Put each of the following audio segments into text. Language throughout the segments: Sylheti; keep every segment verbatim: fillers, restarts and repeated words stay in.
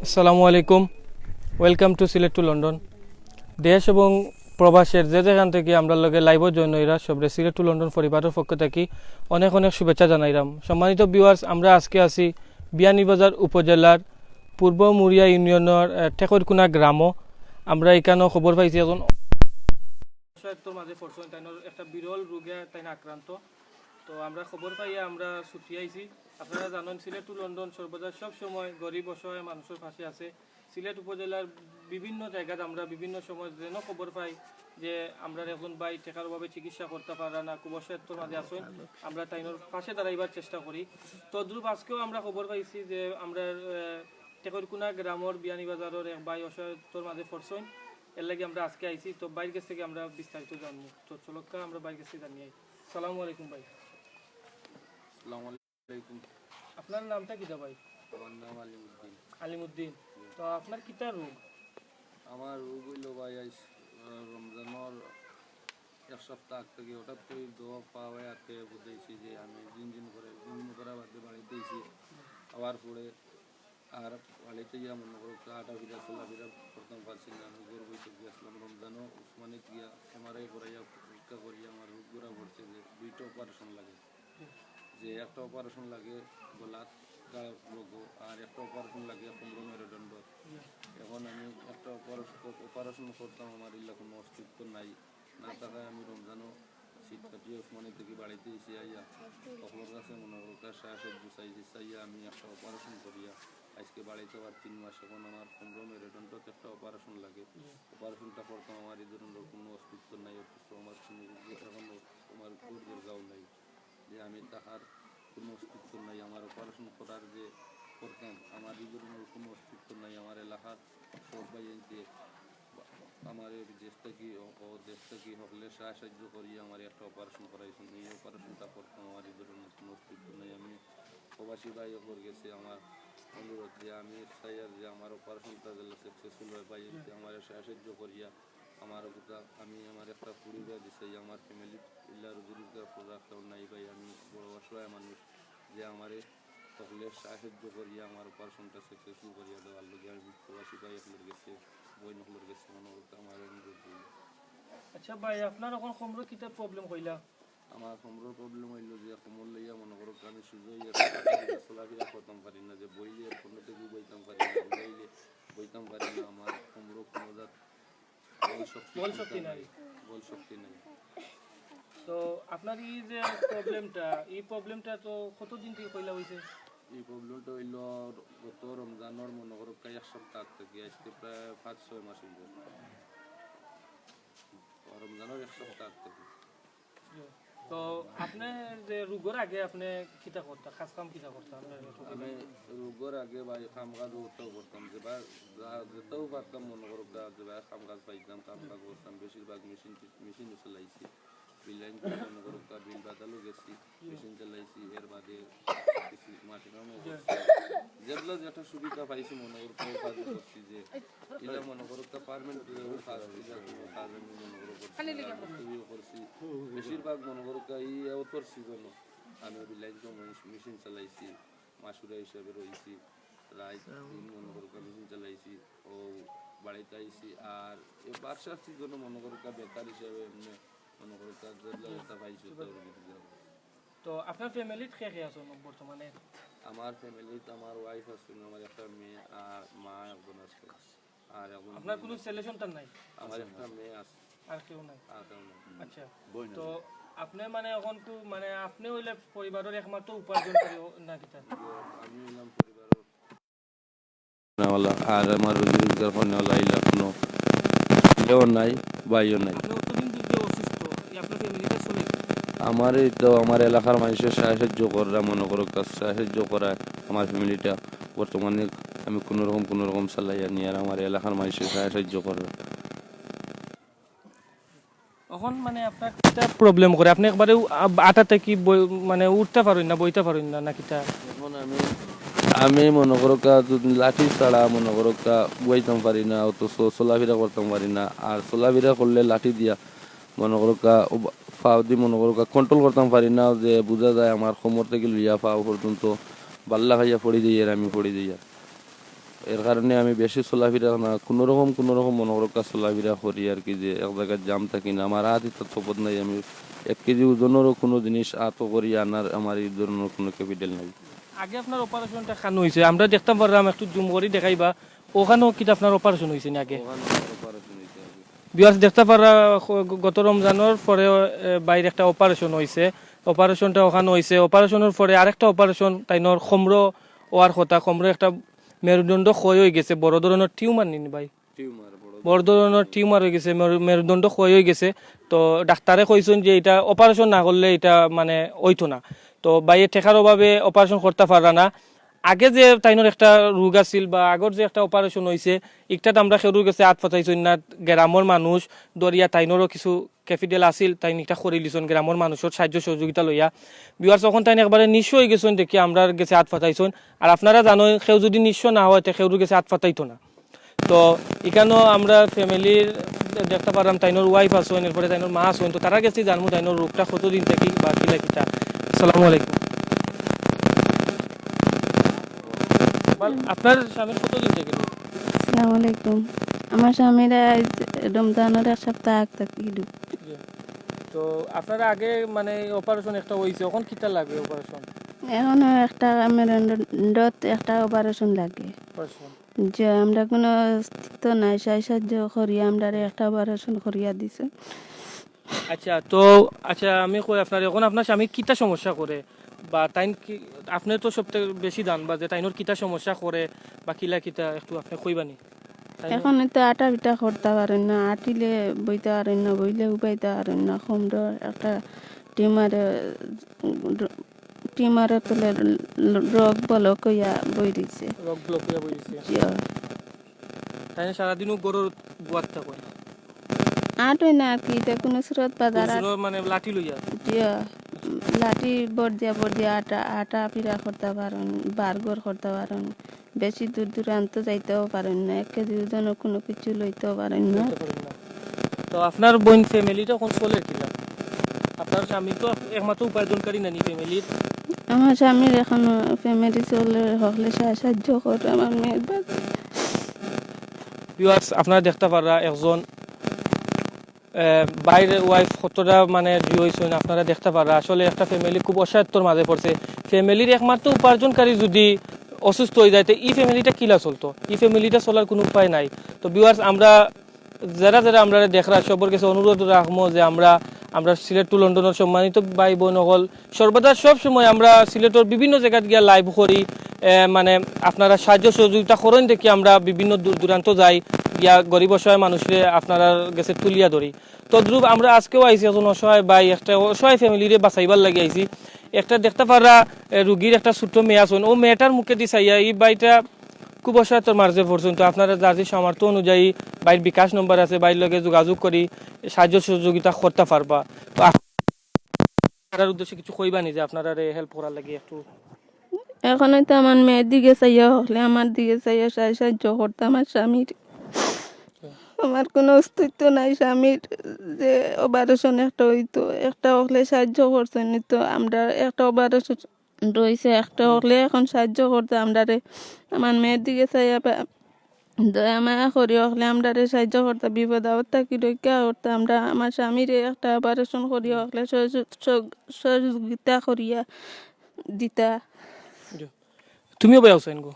আসসালামু আলাইকুম। Welcome to Sylhet to London. দেশ এবং প্রবাসের যে যেখান থাকি আমরার লগে লাইভো জয়েন অইরা, সবরে সিলেট টু লন্ডন পরিবারর পক্ষ থাকি অনেক অনেক শুভেচ্ছা জানাইরাম। সম্মানিত ভিউয়ার্স, আমরা আজকে আছি বিয়ানীবাজার উপজেলার পূর্ব মুরিয়া ইউনিয়নর, আহ, ঠেকরকুনা গ্রামো। আমরা ইকানো খবর পাইছি একজন অসহায়ত্বর মাঝে পড়ছইন, তাইনর একটা বিরল রোগে তাইন আক্রান্ত। তো আমরা খবর পাইয়া আমরা ছুটি আইছি। আপনারা জানইন, সিলেট টু লন্ডন সর্বদা সব সময় গরিব অসহায় মানুষর পাশে আছে। সিলেট উপজেলার বিভিন্ন জায়গাত আমরা বিভিন্ন সময় যেন খবর পাই যে আমরার একজন ভাই টেকার অভাবে চিকিৎসা করতা পাররা না, খুব অসহায়ত্বর মাঝে আছইন, আমরা তাইনর পাশে দাঁড়াইবার চেষ্টা করি। তদ্রূপ আজকেও আমরা খবর পাইছি যে আমরার, আহ, ঠেকরকুনা গ্রামর বিয়ানীবাজারর এক ভাই অসহায়ত্বর মাঝে পড়ছইন, এর লাগি আমরা আজকে আইছি। তো ভাইর গেছ থাকি আমরা বিস্তারিত জানমু। তো চলউক্কা আমরা ভাইর গেছ থাকি জানি আই। সালামু আলাইকুম ভাই। আসসালামু আলাইকুম। আপনার নামটা কিতা ভাই? আমার নাম আলিমুদ্দিন। আলিমুদ্দিন। তো আপনার কিতা রোগ? আমার রোগ অইলো ভাই, আইজ, আহ, রমজানর এক সপ্তাহ আগ থাকি হঠাৎ করি দোয়া পাওয়া আতে বুঝাইছি যে আমি জিনজিন করে, জিনজিন করা বাদে বাড়িত আইছি। আওয়ার পরে আর বাড়িত গিয়া মনো করউক্কা আটা ফিরা, চলা ফিরা করতাম পারছি না। আমি ঘর বইতে গেছিলাম রমজানো উসমানিত গিয়া এমআরআই করাইয়া পরীক্ষা করিয়া আমার রোগ ধরা পড়ছে যে দুইটা অপারেশন লাগে। যে একটা অপারেশন লাগে গলাত, গা-, রোগো, আর একটা অপারেশন লাগে কোমরো মেরুদণ্ড। এখন আমি একটা অপারেশন, অপারেশন করতাম, আমার ইলা কোনো অস্তিত্ব নাই। না থাকায় আমি রমজানো সিট কাটিয়া উসমানিত থাকি বাড়িত আইছি আইয়া। হকলর গেছে মনো করউক্কা সাহায্য চাইছি, চাইয়া আমি একটা অপারেশন করিয়া আইজকে বাড়িত আবার তিন মাস। এখন আমার কোমরো মেরুদণ্ডত একটা অপারেশন লাগে। অপারেশনটা করতাম, আমার এই ধরনর কোনো অস্তিত্ব নাই, অথচ আমার কোনো, এখন আমার ঘর জাগাও নাই। যে আমি থাকার কোনো অস্তিত্ব নাই। আমার অপারেশন করার যে করতাম, আমার এই ধরনর কোনো অস্তিত্ব নাই। আমার এলাকার সব ভাইয়াইন্তে আমার এই দেশ থাকি, ও, ও দেশ থাকি হকলে সাহায্য করিয়া আমার একটা অপারেশন করাইছইন। এই অপারেশনটা করতাম, আমার এই ধরনর কোনো অস্তিত্ব নাই। আমি প্রবাসী ভাই হকলর গেছে আমার অনুরোধ যে আমি চাইয়ার যে আমার অপারেশনটা যেন সাকসেসফুল হয়, ভাইয়াইন্তে আমার সাহায্য করিয়া আমার কথা, আমি আমার একটা পরিবার দিছে, আমার ফ্যামিলি ইলা রুজি রোজগার করা কেউ নাই ভাই, আমি বড় অসহায় মানুষ, যে আমারে হকলে সাহায্য করিয়া আমার অপারেশনটা সাকসেসফুল করিয়া দেওয়ার লাগি আমি প্রবাসী ভাই হকলর গেছে, বইন হকলর গেছে মনো করউক্কা আমার অনুরোধ রইল। আচ্ছা ভাই, আপনার এখন কোমরো কিতা প্রবলেম কইলা? আমার কোমরর প্রবলেম অইলো যে কোমর লইয়া মনো করউক্কা আমি সুজা অইয়া চলাফিরা করতাম পারি না, যে বইলে কোনো থাকি বইতাম পারি না, বইলে বইতাম পারি না, আমার কোমরো কোনো জাত বল শক্তি বল শক্তি নাই। বল শক্তি নাই। তো আপনার এই যে প্রবলেমটা, এই প্রবলেমটা তো কতদিন থাকি কইলা অইছে? এই প্রবলেমটা অইলো গত রমজানর মনো করউক্কা এক সপ্তাহ আগ থাকি, আইজকে প্রায় পাঁচ ছয় মাস অইলো। রমজানর এক সপ্তাহ আগ থাকি। তো আপনে যে রোগর আগে আপনে কিতা করতা, কাজ কাম কিতা করতা? আপনার একটু আমি রোগর আগে ভাই কাম কাজ অতাও করতাম, যে বা যা-, যেতাও পারতাম মনো করউক্কা, যে বা কাম কাজ পাইতাম, কাম কাজ করতাম, বেশিরভাগ মেশিন টি-, মেশিন চালাইছি। বিল লাইন মনো করউক্কা, বিল বাদালো গেছি, মেশিন চালাইছি, এর বাদে কিছু মাটি কামও করছি। যেগুলা যেটা সুবিধা পাইছি মনো করউক্কা, ও কাজ করছি যে ইলা মনো করউক্কা পার্মানেন্ট ও কাজ, ইলা কোনো কাজ আমি মনো করউক্কা করছি না, আমি তৈরিও করছি। বেশিরভাগ মনো করউক্কা এই অতর সিজনও আমি বিল লাইন মেশিন চালাইছি, মাসুরা হিসাবে রইছি, রাইত দিন মনো করউক্কা মেশিন চালাইছি, ও বাড়িত আইছি। আর এই বার্ষার সিজনও মনো করউক্কা বেকার হিসাবে এমনে মনো করউক্কা যেগুলা যেটা পাইছি ওটা করে দিতে যাবো। তো আপনার ফ্যামিলিত কে কে আছইন বর্তমানে? আমার ফ্যামিলিত আমার ওয়াইফ আছইন, আমার একটা মেয়ে আর মা একজন আছে। আর একজন আপনার বোন কোনো আছে। ছেলে সন্তান নাই? আমার একটা মেয়ে আছে। আর কেউ নাই? আর কেউ নাই। আচ্ছা। বইন তো আছে। আপনে মানে এখন তো মানে আপনে অইলে পরিবারর একমাত্র উপার্জনকারী ও-, না কিতা? আমি অইলাম পরিবারর না ওলা, আর আমার রুজি রোজগার করনেওয়ালা ইলা কোনো ছেলেও নাই, ভাইও নাই। আপনি অতদিন ধরে যে অসুস্থ, এই আপনার ফ্যামিলিটা চলে? আমার এই তো আমার এলাকার মানুষে সাহায্য কররা, মনো করউক্কা সাহায্য করায় আমার ফ্যামিলিটা বর্তমানে আমি কোনো রকম, কোনো রকম চালাই আনি, আর আমার এলাকার মানুষে সাহায্য কররা। এখন মানে আপনার কিতা প্রবলেম করে? আপনি একবারে উ-, আ-, আটা থাকি বই-, মানে উঠতা পারইন না, বইতা পারইন না, না কিতা? এখন আমি, আমি মনো করউক্কা, লাঠি ছাড়া মনো করউক্কা বইতাম পারি না, অথচ চলাফিরা করতাম পারি না। আর চলাফিরা করলে লাঠি দিয়া মনো করউক্কা, ও বা-, পাও দি মনো করউক্কা কন্ট্রোল করতাম পারি না, যে বুঝা যায় আমার কোমর থাকি লইয়া পাও পর্যন্ত বাল্লা খাইয়া পড়ি যাইয়ার, আমি পড়ি যাইয়ার। এর কারণে আমি বেশি চলাফিরা না, কুনু রকম, কুনু রকম মনো করউক্কা চলাফিরা করি আর কি, যে এক জাগাত জাম থাকি না। আমার আত ইতা তপত নাই, আমি এক কেজি ওজনরও কুনু জিনিস আতো করি আনার আমার ই ধরনর কুনু capital নাই। আগে আপনার অপারেশনটা কানো অইছে? আমরা দেখতাম পাররাম, একটু জুম করি দেখাইবা, অখানো কিতা আপনার অপারেশন অইছে নি আগে? অখানো আমার অপারেশন অইছে আগে। ভিউয়ার্স, দেখতা পাররা, গ-, গত রমজানর পরে, এ, ভাইর একটা অপারেশন অইছে। অপারেশনটা অখানো অইছে। অপারেশনর পরে আরেকটা অপারেশন তাইনর কোমরো অওয়ার কথা, কোমরো একটা মেরুদণ্ড ক্ষয় অইগেছে, বড় ধরনর টিউমার নি নি ভাই? টিউমার বড়। বড় ধরনর টিউমার অইগেছে, মেরু-, মেরুদণ্ড ক্ষয় অইগেছে। তো ডাক্তারে কইছইন যে ইটা অপারেশন না করলে ইটা মানে অইতো না। তো ভাইয়ে টেকার অভাবে অপারেশন করতা পাররা না। আগে যে তাইনর একটা রোগ আছিল বা আগর যে একটা অপারেশন অইছে, ইকটাত আমরা কেউরর গেছে আত পাতাইছইন না, গ্রামর মানুষ ধরিয়া তাইনরও কিছু capital আছিল, তাইন ইকটা করিলিছইন গ্রামর মানুষর সাহায্য সহযোগিতা লইয়া। ভিউয়ার্স, অখন তাইন একবারে নিঃস্ব অইগেছইন দেখি আমরার গেছে আত পাতাইছইন। আর আপনারা জানইন, কেউ যুদি নিঃস্ব না অয়, তে কেউরর গেছে আত পাতাইতো না। তো ইকানো আমরা ফ্যামিলির দেখতা পাররাম, তাইনর ওয়াইফ আছইন, এরপরে তাইনর মা আছইন। তো তারার গেছে জানমু তাইনর রোগটা কতদিন থাকি বা কিলা কিতা। আসসালামু আলাইকুম। বল, আপনার স্বামীর কতদিন থাকি রোগ? আসসালামু আলাইকুম। আমার স্বামীর আইজ রমজানর এক সপ্তাহ আগ থাকি রোগ। জি। তো আপনার আগে মানে অপারেশন একটা অইছে, অখন কিতা লাগে অপারেশন? অখনো একটা মেরুদণ্ডত একটা অপারেশন লাগে। অপারেশন। যে আমরা কুনু অস্তিত্ব নাই, সাহায্য করিয়া আমরারে একটা অপারেশন করিয়া দিছে। আচ্ছা, তো আচ্ছা, আমি কই আপনারে, অখন আপনার স্বামী কিতা সমস্যা করে? বা তাইন কি, আপনে তো সবথেকে বেশি জানবা যে তাইনর কিতা সমস্যা করে বা কিলা কিতা একটু আপনে কইবা নি? তাইন অখন তো আটা পিটা করতা পারইন না, আটিলে বইতা পারইন না, বইলে উবাইতা পারইন না, কোমরো একটা টিউমারে, টিউমারর তলে রগ ব্লক অইয়া বই রইছে। রগ ব্লক অইয়া বই রইছে। জি। তাইন সারাদিনও ঘরর বুয়াত থাকইন? আটইন না আর কি, ইতা কুনু সুরত বাজার আর কুনু মানে লাঠি লইয়া? জি। লাঠি বর দিয়া বর দিয়া আটা, আটা পিরা করতা পারইন, বার ঘর করতা পারইন। বেশি দূর দূরান্ত যাইতাও পারইন না, এক কেজি ওজনর কুনু কিছু লইতাও পারইন না। লইতে পারেন না। তো আপনার বইন ফ্যামিলিটা অখন চলের কিলা? আপনার স্বামী তো একমাত্র উপার্জনকারী নানি ফ্যামিলির। আমার স্বামীর অখন ফ্যামিলি চলের, হকলে সা-, সাহায্য করে আমার মেয়ের বাবা। ভিউয়ার্স, আপনারা দেখতা পাররা একজন, আহ, ভাইর ওয়াইফ কতটা মানে জি অইছইন, আপনারা দেখতা পাররা। আসলে একটা ফ্যামিলি খুব অসহায়ত্বর মাঝে পড়ছে। ফ্যামিলির একমাত্র উপার্জনকারী যুদি অসুস্থ অইযায়, তে ই ফ্যামিলিটা কিলা চলতো? ই ফ্যামিলিটা চলার কুনু উপায় নাই। তো ভিউয়ার্স, আমরা যারা যারা আমরারে দেখরা, সবর গেছে অনুরোধ রাখমু যে আমরা, আমরা Sylhet to London-র সম্মানিত ভাই বইন অকল সর্বদা সব সময় আমরা সিলেটর বিভিন্ন জাগাত গিয়া live করি, এ, মানে আপনারা সাহায্য সহযোগিতা করইন দেখি আমরা বিভিন্ন দূর দূরান্ত যাই, গিয়া গরিব অসহায় মানুষরে আপনারার গেছে তুলিয়া ধরি। তদ্রূপ আমরা আজকেও আইছি একজন অসহায় ভাই, একটা অসহায় ফ্যামিলিরে বাঁচাইবার লাগি আইছি। একটা দেখতা পাররা, এ, রুগীর একটা ছোট্ট মেয়ে আছইন, অউ মেয়েটার মুখেদি চাইয়া ই ভাইটা খুব অসহায়ত্বর মাঝে পড়ছইন। তো আপনারা যার যে সামর্থ্য অনুযায়ী ভাইর বিকাশ নম্বর আছে, ভাইর লগে যোগাযোগ করি সাহায্য সহযোগিতা করতা পারবা। তো আপ-, আপনারার উদ্দেশ্যে কিছু কইবা নি যে আপনারারে help করার লাগি একটু? অখন তো আমার মেয়ের দিকে চাইয়া হকলে, আমার দিকে চাইয়া সাহায্য করতা আমার স্বামীর। আমার কুনু অস্তিত্ব নাই স্বামীর, যে operation একটা অইতো, একটা হকলে সাহায্য করছইন নি তো, আমরা একটা operation রইছে, একটা হকলে অখন সাহায্য করতা আমরারে। আমার মেয়ের দিকে চাইয়া বা-, দয়া মায়া করি হকলে আমরারে সাহায্য করতা, বিপদ আপদ থাকি রক্ষা করতা। আমরা আমার স্বামীরে একটা operation করি হকলে সহযোগ-, সহযোগিতা করিয়া দিতা। তুমিও বেয়া হুসাইন গো?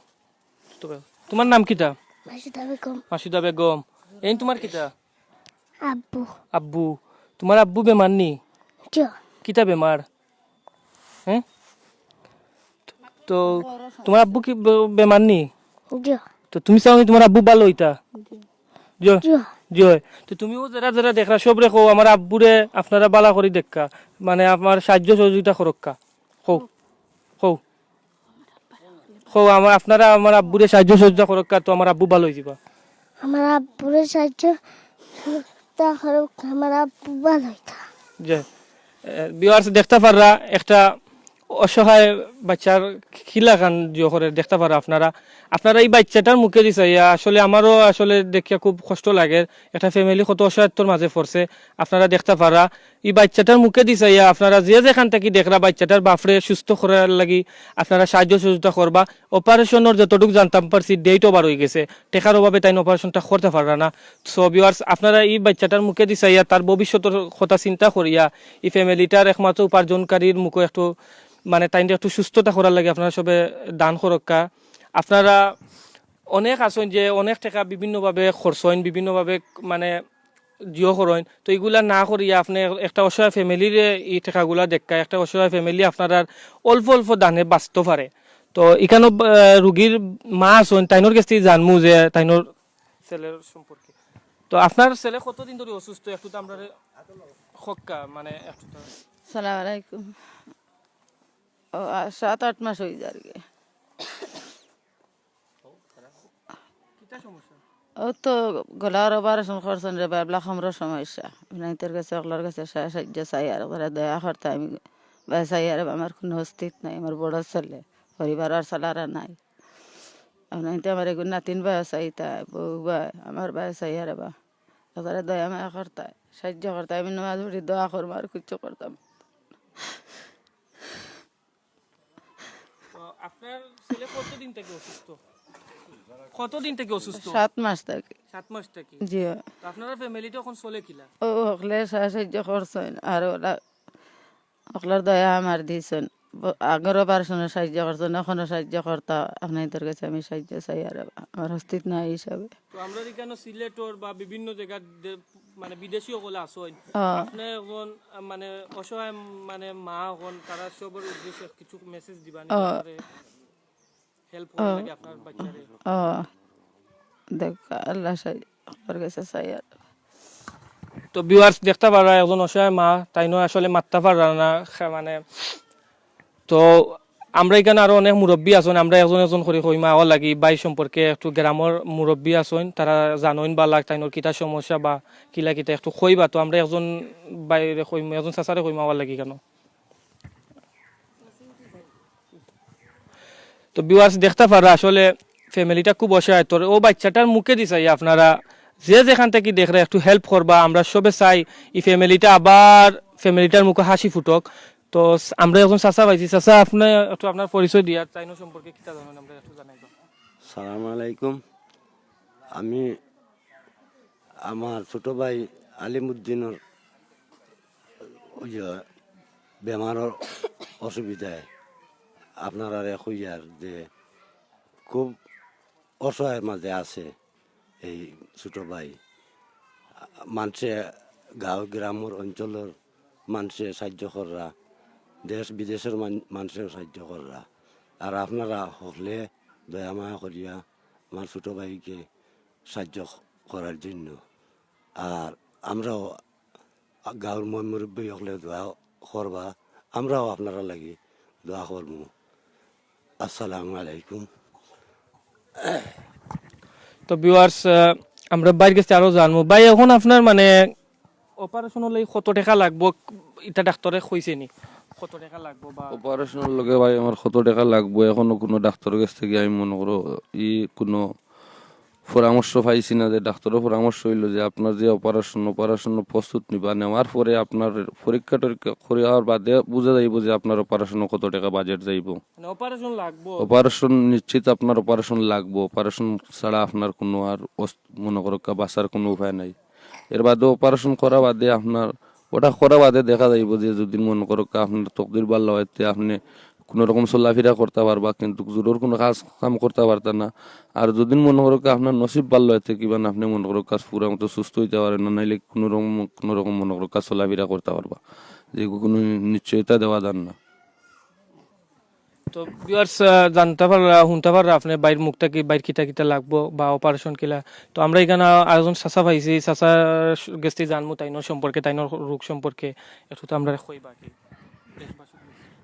তো বেয়া। তোমার নাম কিতা? মাসুদা বেগম। মাসুদা বেগম। এইন তোমার কিতা? আব্বু। আব্বু। তোমার আব্বু বেমার নি? জি। কিতা বেমার? হ্যাঁ? তো তোমার আব্বু কি বে-, বেমার নি? জি। তো তুমি চাও নি তোমার আব্বু ভালো অইতা? জি। জি। জি। তো তুমিও যারা যারা দেখরা সবরে কও, আমার আব্বুরে আপনারা ভালা করি দেখকা, মানে আমার সাহায্য সহযোগিতা করক্কা। কও, কও। কও, আমার, আপনারা আমার আব্বুরে সাহায্য সহযোগিতা করক্কা, তো আমার আব্বু ভালো অইযিবা। আমার আব্বুরে সাহায্য সহযোগিতা করক্কা, আমার আব্বু ভালো অইতা। জি। এ, viewers দেখতা পাররা একটা অসহায় বাচ্চার কিলাখান জিও করে দেখতা পারা আপনারা। আপনারা ই বাচ্চাটার মুখেদি চাইয়া আসলে আমারও আসলে দেখিয়া খুব কষ্ট লাগের। একটা family কত অসহায়ত্বর মাঝে পড়ছে, আপনারা দেখতা পারা। ই বাচ্চাটার মুখেদি চাইয়া আপনারা যে যেখান থাকি দেখরা বাচ্চাটার বাপরে সুস্থ করার লাগি আপনারা সাহায্য সহযোগিতা করবা। Operationর যতটুক জানতাম পারছি, date over অইগেছে, টেকার অভাবে তাইন operationটা করতা পাররা না। So viewers, আপনারা ই বাচ্চাটার মুখেদি চাইয়া তার ভবিষ্যতর কথা চিন্তা করিয়া ই familyটার একমাত্র উপার্জনকারীর মুখো একটু মানে তাইনরে একটু সুস্থতা করার লাগি আপনারা সবে দান করউক্কা। আপনারা অনেক আছইন যে অনেক টেকা বিভিন্নভাবে খরচ অইন, বিভিন্নভাবে মানে জিও করইন, তো ইগুলা না করিয়া আপনে একটা অসহায় familyরে ই টেকাগুলা দেউক্কা, একটা অসহায় family আপনারার অল্প অল্প দানে বাঁচতো পারে। তো ইখানো, আহ, রুগীর মা আছইন, তাইনর গেছ থাকি জানমু যে তাইনর ছেলের সম্পর্কে। তো আপনার ছেলে কতদিন ধরি অসুস্থ? একটু তো আমরারে কউক্কা, মানে একটু তো সালাম আলাইকুম। ও, আ, সাত আট মাস অই যারগি। কিতা সমস্যা? ও তো গলার operation করছইন রে বা, এবলা কোমরর সমস্যা। আপনাইন্তর গেছে, অকলর গেছে সা-, সাহায্য চাইয়ার, অকলর দয়া করতা আমি বা চাইয়ার বা, আমার কুনু অস্তিত নাই, আমার বড় ছেলে, পরিবার আর চালারা নাই। আপনাইন্তে আমার এগু নাতিন বা চাইতা, বউ বা, আমার বা চাইয়ার বা, অকলর দয়া মায়া করতা, সাহায্য করতা, আমি নামাজ পড়ি দোয়া করমু, আর কিচ্ছু করতাম। তো আপনার ছেলে কতদিন থাকি অসুস্থ? কতদিন থাকি অসুস্থ? সাত মাস থাকি। সাত মাস থাকি? জি। তো আপনারার familyটা অখন চলে কিলা? ও হকলে সা-, সাহায্য করছইন, আর ওরা হকলর দয়া আমার দিছইন। ব-, আগর operationও সাহায্য করছইন, অখনও সাহায্য করতা, আপনাইন্তর গেছে আমি সাহায্য চাইয়ার, আমার অস্তিত নাই হিসাবে। তো আমরার ইখানো সিলেটর বা বিভিন্ন জাগার দে-, মানে বিদেশি অকল আছইন। অ। আপনে একজন, আহ, মানে অসহায় মানে মা অকল, তারা সবর উদ্দেশ্যে কিছু message দিবা নি, অ। যাতে help অ। করা লাগে আপনার বাচ্চারে। অ। দেখ, আল্লাহ সাই-, আল্লাহর গেছে চাইয়ার। তো viewers দেখতা পাররা একজন অসহায় মা, তাইনও আসলে মাততা পাররা না, খা-, মানে তো আমরা ইখানো আরো অনেক মুরব্বি আছইন, আমরা একজন একজন করি কইমু আওয়ার লাগি, ভাই সম্পর্কে একটু গ্রামর মুরব্বি আছইন, তারা জানইন বালা তাইনর কিতা সমস্যা বা কিলা কিতা একটু কইবা। তো আমরা একজন ভাইরে কইমু, একজন চাচারে কইমু আওয়ার লাগি ইখানো। তো viewers দেখতা পাররা আসলে familyটা খুব অসহায়। তো ও বাচ্চাটার মুখেদি চাই আপনারা যে যেখান থাকি দেখরা একটু help করবা। আমরা সবে চাই ই familyটা আবার familyটার মুখো হাসি ফুটুক। তো স-, আমরা একজন চাচা পাইছি। চাচা, আপনে একটু আপনার পরিচয় দিয়া তাইনর সম্পর্কে কিতা জানইন আমরা একটু জানাইবা। সালাম আলাইকুম। আমি আমার ছোট ভাই আলিমুদ্দিনর ওই যে বেমারর অসুবিধায় আপনারারে কইয়ার যে খুব অসহায়র মাঝে আছে এই ছোট ভাই। মানষে গাঁও গ্রামর অঞ্চলর মানষে সাহায্য কররা, দেশ বিদেশর মান-, মানষেও সাহায্য কররা। আর আপনারা হকলে দয়া মায়া করিয়া আমার ছোট ভাইকে সাহায্য করার জন্য। আর আমরাও গাঁওর ময় মুরব্বি হকলে দোয়া করবা, আমরাও আপনারার লাগি দোয়া করমু। আসসালামু আলাইকুম। তো viewers, আহ, আমরা ভাইর গেছে আরো জানমু। ভাই, অখন আপনার মানে operationর লাগি কত টেকা লাগবো, ইটা ডাক্তরে কইছে নি? কত টেকা লাগবো বা operationর লগে ভাই আমার কত টেকা লাগবো, অখনো কুনু ডাক্তরর গেছ থাকি আমি মনো করো ই কুনু পরামর্শ পাইছি না। যে ডাক্তরর পরামর্শ অইলো যে আপনার যে operation, operationর প্রস্তুত নিবা, নেওয়ার পরে আপনার পরীক্ষা টরীক্ষা করার বাদে বুঝা যাইবো যে আপনার operationও কত টেকা budget যাইবো। মানে operation লাগবো? Operation নিশ্চিত আপনার operation লাগবো। Operation ছাড়া আপনার কুনু আর অস-, মনো করো কা বাঁচার কুনু উপায় নাই। এর বাদে operation করা বাদে আপনার, ওটা করা বাদে দেখা যাইবো যে যদি মনো করো কা আপনার তকদির ভালা অয় তে আপনে কুনু রকম চলাফিরা করতা পারবা, কিন্তু জোরর কুনু কাজ কাম করতা পারতা না। আর যদি মনো করো কা আপনার নসিব ভালা অয় তে কিবা না আপনে মনো করো কা পুরা মতো সুস্থ অইতা পারইন না, নাইলে কুনু রকম, কুনু রকম মনো করো কা চলাফিরা করতা পারবা, যে কুনু নিশ্চয়তা দেওয়া যার না। তো viewers, আহ, জানতা পাররা, হুনতা পাররা আপনে ভাইর মুখ থাকি ভাইর কিতা কিতা লাগবো বা operation কিলা। তো আমরা ইখানো আ-, আরেকজন চাচা পাইছি, চাচার গেছ থাকি জানমু তাইনর সম্পর্কে, তাইনর রোগ সম্পর্কে একটু তো আমরারে কইবা কি?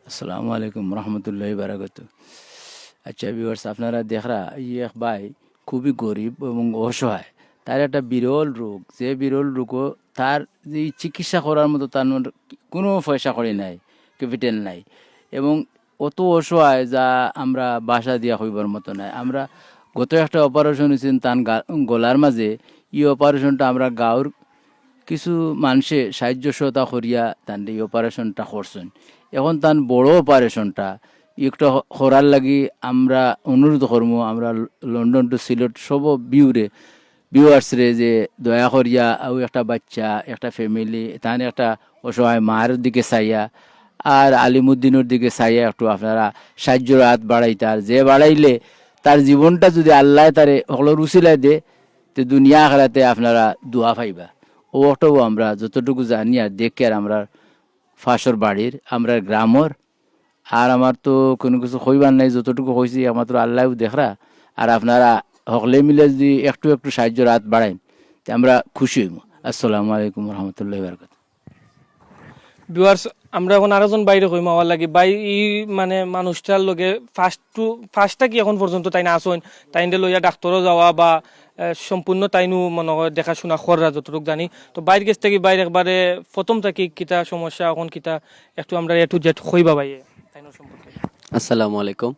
আসসালামু আলাইকুম রহমতুল্লাহি বারাকাতু। আচ্ছা viewers, আপনারা দেখরা, ই এক ভাই খুবই গরিব এবং অসহায়। তার একটা বিরল রোগ, যে বিরল রোগও তার যে চিকিৎসা করার মতো তার মধ্যে কুনু পয়সা কড়ি নাই, capital নাই। এবং অত অসহায় যা আমরা ভাষা দিয়া কইবার মতো নায়। আমরা গত একটা অপারেশন অইছে তান গা-, গলার মাঝে, ই অপারেশনটা আমরা গাঁওর কিছু মানষে সাহায্য সহযোগিতা করিয়া তানরে ই অপারেশনটা করছইন। এখন তান বড় অপারেশনটা একটা করার লাগি আমরা অনুরোধ করমু, আমরা লন্ডন to সিলেট সব ভিউরে, ভিউয়ার্সরে যে দয়া করিয়া আউ একটা বাচ্চা, একটা ফ্যামিলি, তান একটা অসহায় মার দিকে চাইয়া আর আলিমুদ্দিনর দিকে চাইয়া একটু আপনারা সাহায্যর হাত বাড়াইতা। আর যে বাড়াইলে তার জীবনটা যদি আল্লায় তারে হকলর উসিলায় দে, তে দুনিয়া আখেরাতে আপনারা দোয়া পাইবা। অউ অর্থও আমরা যতটুকু জানি আর দেখি আর আমরার ফাঁসর বাড়ির, আমরার গ্রামর, আর আমার তো কুনু কিছু কইবার নাই, যতটুকু কইছি একমাত্র আল্লায়উ দেখরা। আর আপনারা হকলে মিলে যদি একটু একটু সাহায্যর হাত বাড়াইন, তে আমরা খুশি অইমু। আসসালামু আলাইকুম রহমতুল্লাহ বারকাত। ভিউয়ার্স, আমরা এখন আরেকজন ভাইরে কইমু আমার লাগি। ভাই, ই মানে মানুষটার লগে ফার্স্ট টু ফার্স্ট থাকি এখন পর্যন্ত তাইন আছইন, তাইনরে লইয়া ডাক্তারও যাওয়া বা আহ, সম্পূর্ণ তাইনউ মনে হয় দেখাশোনা কররা যতটুক জানি। তো ভাইর গেছ থাকি ভাইর একবারে প্রথম থাকি কিতা সমস্যা, এখন কিতা একটু আমরা এ টু জেড কইবা ভাইয়ে তাইনর সম্পর্কে। আসসালামু আলাইকুম।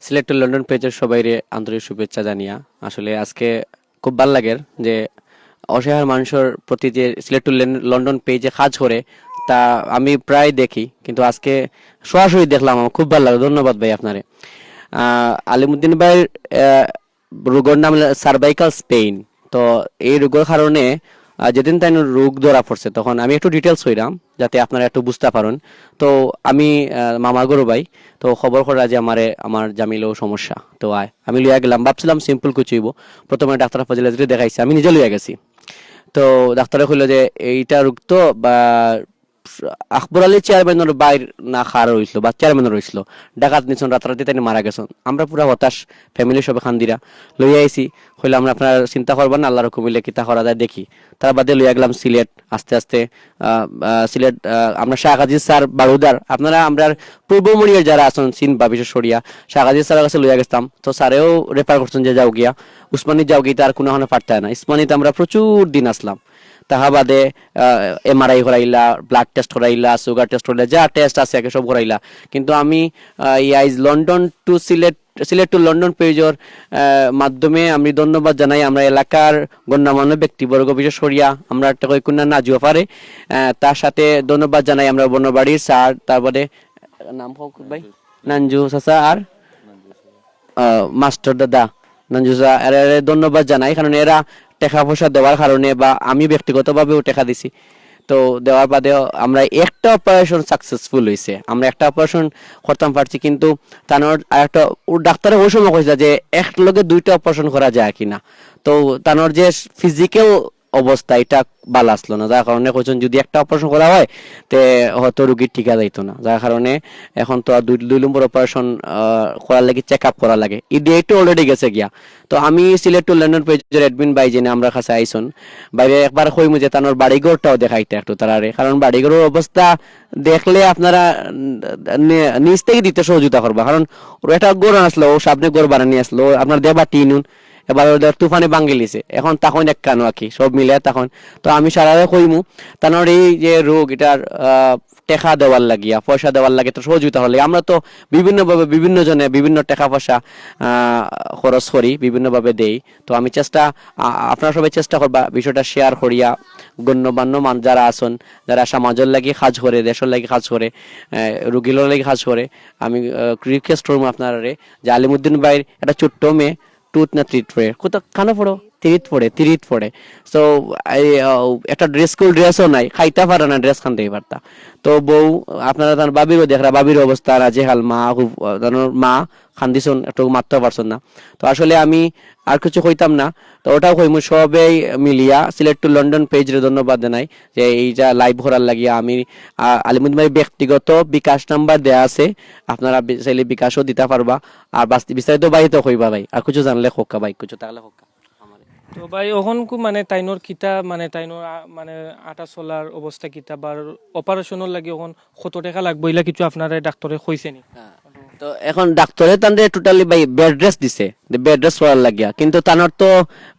সিলেট to লন্ডন পেজর সবাইরে আন্তরিক শুভেচ্ছা জানিয়া, আসলে আজকে খুব ভালো লাগের যে অসহায় মানুষর প্রতি যে সিলেট to লন্ডন পেজে কাজ করে, তা আমি প্রায় দেখি, কিন্তু আজকে সরাসরি দেখলাম, আমার খুব ভালো লাগলো। ধন্যবাদ ভাই আপনারে। আহ, আলিমুদ্দিন ভাইর আহ, রোগর নাম হলো সার্ভাইকাল স্পেইন। তো এই রোগর কারণে আহ, যেদিন তাইন রোগ ধরা পড়ছে, তখন আমি একটু ডিটেলস কইরাম যাতে আপনারা একটু বুঝতা পারইন। তো আমি আহ, মামার ঘরো ভাই, তো খবর কররা যে আমারে আমার জামিলও সমস্যা, তো আয় আমি লইয়া গেলাম, ভাবছিলাম সিম্পল কিছু অইবো। প্রথমে ডাক্তার ফজিলাজরে দেখাইছি, আমি নিজে লইয়া গেছি। তো ডাক্তারে কইলো যে এইটা রোগ তো বা আকবর আলী চেয়ারম্যানর ভাইর না কার অইছিল বা চেয়ারম্যানর অইছিল, ডাকাত নিছইন, রাতারাতি তাইন মারা গেছইন। আমরা পুরা হতাশ, ফ্যামিলি সবে কান্দিরা। লইয়া আইছি, কইলাম আমরা আপনারা চিন্তা করবা না, আল্লাহর হুকুম অইলে কিতা করা যায় দেখি। তার বাদে লইয়া গেলাম সিলেট, আস্তে আস্তে আহ, আহ, সিলেট আহ, আমরা শাহ গাজী স্যার বারুদার, আপনারা আমরার পূর্ব মুড়িয়ার যারা আছইন চিনবা, বিশেষ করিয়া শাহ গাজী স্যারের কাছে লইয়া গেছতাম। তো স্যারেও রেফার করছইন যে যাও গিয়া উসমানী যাও গিয়া, তার কোনো এখনো পারতায় না। উসমানীত আমরা প্রচুর দিন আছলাম। তাহা বাদে এমআরআই করাইলা, ব্লাড টেস্ট করাইলা, সুগার টেস্ট করাইলা, যা টেস্ট আছে আগে সব করাইলা। কিন্তু আমি আহ, এই আইজ London to Sylhet, Sylhet to London পেজর আহ, মাধ্যমে আমি ধন্যবাদ জানাই আমরা এলাকার গণ্যমান্য ব্যক্তিবর্গ, বিশেষ করিয়া আমরা একটা কই কন্যা নাজুয়া পারে, আহ, তার সাথে ধন্যবাদ জানাই আমরা বনবাড়ির স্যার, তারপরে নাম হোক ভাই, নাঞ্জু চাচা আর আহ, মাস্টার দাদা নাঞ্জু চাচা, এরারে ধন্যবাদ জানাই, কারণ এরা টেকা পয়সা দেওয়ার কারণে বা আমি ব্যক্তিগতভাবেও টেকা দিছি। তো দেওয়ার বাদে আমরা একটা অপারেশন সাকসেসফুল হইছে, আমরা একটা অপারেশন করতাম পারছি, কিন্তু তানর আর একটা ও ডাক্তারে ওই সময় কইছিল যে এক লগে দুইটা অপারেশন করা যায় কিনা। তো তানর যে ফিজিক্যাল অবস্থা এটা ভালা আছলো না, যার কারণে কইছইন যদি একটা অপারেশন করা হয় তে হয়তো রুগী টিকা যাইতো না, যার কারণে এখন তো আর দুই দুই নম্বর অপারেশন করার লাগি চেক আপ করা লাগে। ই ডেট অলরেডি গেছে গিয়া। তো আমি সিলেট টু লন্ডন পেজর অ্যাডমিন ভাই যেন আমরার কাছে আইছইন, ভাইরে একবার কইমু যে তানর বাড়িঘরটাও দেখাইতা একটু তারারে, কারণ বাড়িঘরর অবস্থা দেখলে আপনারা নে- নিচ থাকি দিতে সহযোগিতা করবা, কারণ ওর একটা ঘর আছলো, ও সামনে ঘর বানানি আছলো, ও আপনার দেবা টিন উন, এবার ওদের তুফানে ভাঙ্গিলিছে, এখন তখন এক কানো আঁকি সব মিলে তখন। তো আমি সারারে কইমু তানর এই যে রোগ এটার আহ, টেকা দেওয়ার লাগিয়া, পয়সা দেওয়ার লাগে তো সহযোগিতা হলে আমরা তো বিভিন্নভাবে বিভিন্ন জনে বিভিন্ন টাকা পয়সা আহ, খরচ করি, বিভিন্নভাবে দেই। তো আমি চেষ্টা আ- আপনারা সবাই চেষ্টা করবা বিষয়টা শেয়ার করিয়া গণ্যমান্য মান যারা আছইন, যারা সমাজর লাগি কাজ করে, দেশর লাগি কাজ করে, আহ, রুগীর লাগি কাজ করে, আমি রিকোয়েস্ট করবো আপনারারে যে আলিমুদ্দিন ভাইর একটা ছোট্ট মেয়ে টুত না থ্রিত পড়ে, কত কানো পড়ো, থ্রিত পড়ে, থ্রিত পড়ে। তো একটা ড্রেস, স্কুল ড্রেসও নাই, খাইতা পারে না, ড্রেস খান দেই পারতা। তো বউ আপনারা তার ভাবিরও দেখরা, ভাবির অবস্থা নাজেহাল, মা খুব তার মা কান্দিছইন, একটু মাততে পারছইন না। তো আসলে আমি আর কিছু কইতাম না, তো ওটাও কইমু সবেই মিলিয়া সিলেট টু লন্ডন পেজরে ধন্যবাদ জানাই যে এইটা লাইভ করার লাগিয়া। আমি আহ, আলিমুদ্দিন ভাই ব্যক্তিগত বিকাশ নাম্বার দেয়া আছে, আপনারা বি- চাইলে বিকাশও দিতা পারবা। আর বাস- বিস্তারিত ভাই তো কইবা ভাই, আর কিছু জানলে কউক্কা ভাই, কিছু থাকলে কউক্কা। তো ভাই, অখন কু মানে তাইনর কিতা মানে তাইনর আ, মানে আটা চলার অবস্থা কিতা বা অপারেশনর লাগি অখন কত টাকা লাগবো, ইলা কিছু আপনারে ডাক্তারে কইছে নি? তো এখন ডাক্তারে তানরে টোটালি ভাই বেড রেস্ট দিছে, বেড রেস্ট করার লাগিয়া। কিন্তু তানর তো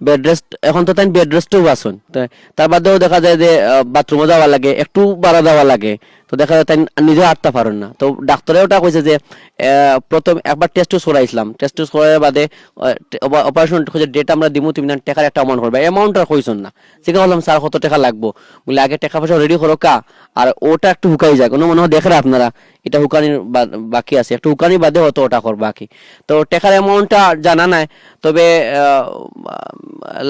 বেড রেস্ট, এখন তো তাইন বেড রেস্টেও আছইন। তো তার বাদেও দেখা যায় যে, আহ, বাথরুমও যাওয়া লাগে, একটু বারা যাওয়া লাগে। তো দেখা যায় তাইন নিজে হাঁটতা পারইন না। তো ডাক্তারে ওটা কইছে যে, আহ, প্রথম একবার টেস্ট টুস করাইছিলাম, টেস্ট টুস করার বাদে, আহ, টে-, অপা-, অপারেশন কইছে, "ডেট আমরা দিমু, তুমি না টেকার একটা অ্যামাউন্ট করবা।" অ্যামাউন্ট আর কইছইন না। ঠিক আছে, বললাম, "স্যার, কত টেকা লাগবো?" বলে, "আগে টেকা পয়সা রেডি করো কা, আর ওটা একটু হুকাই যাক।" অন্য মনে হয় দেখরা আপনারা, এটা হুকানির বা-, বাকি আছে, একটু হুকানির বাদে হয়তো ওটা করবা কি। তো টেকার অ্যামাউন্টটা জানা নাই, তবে, আহ,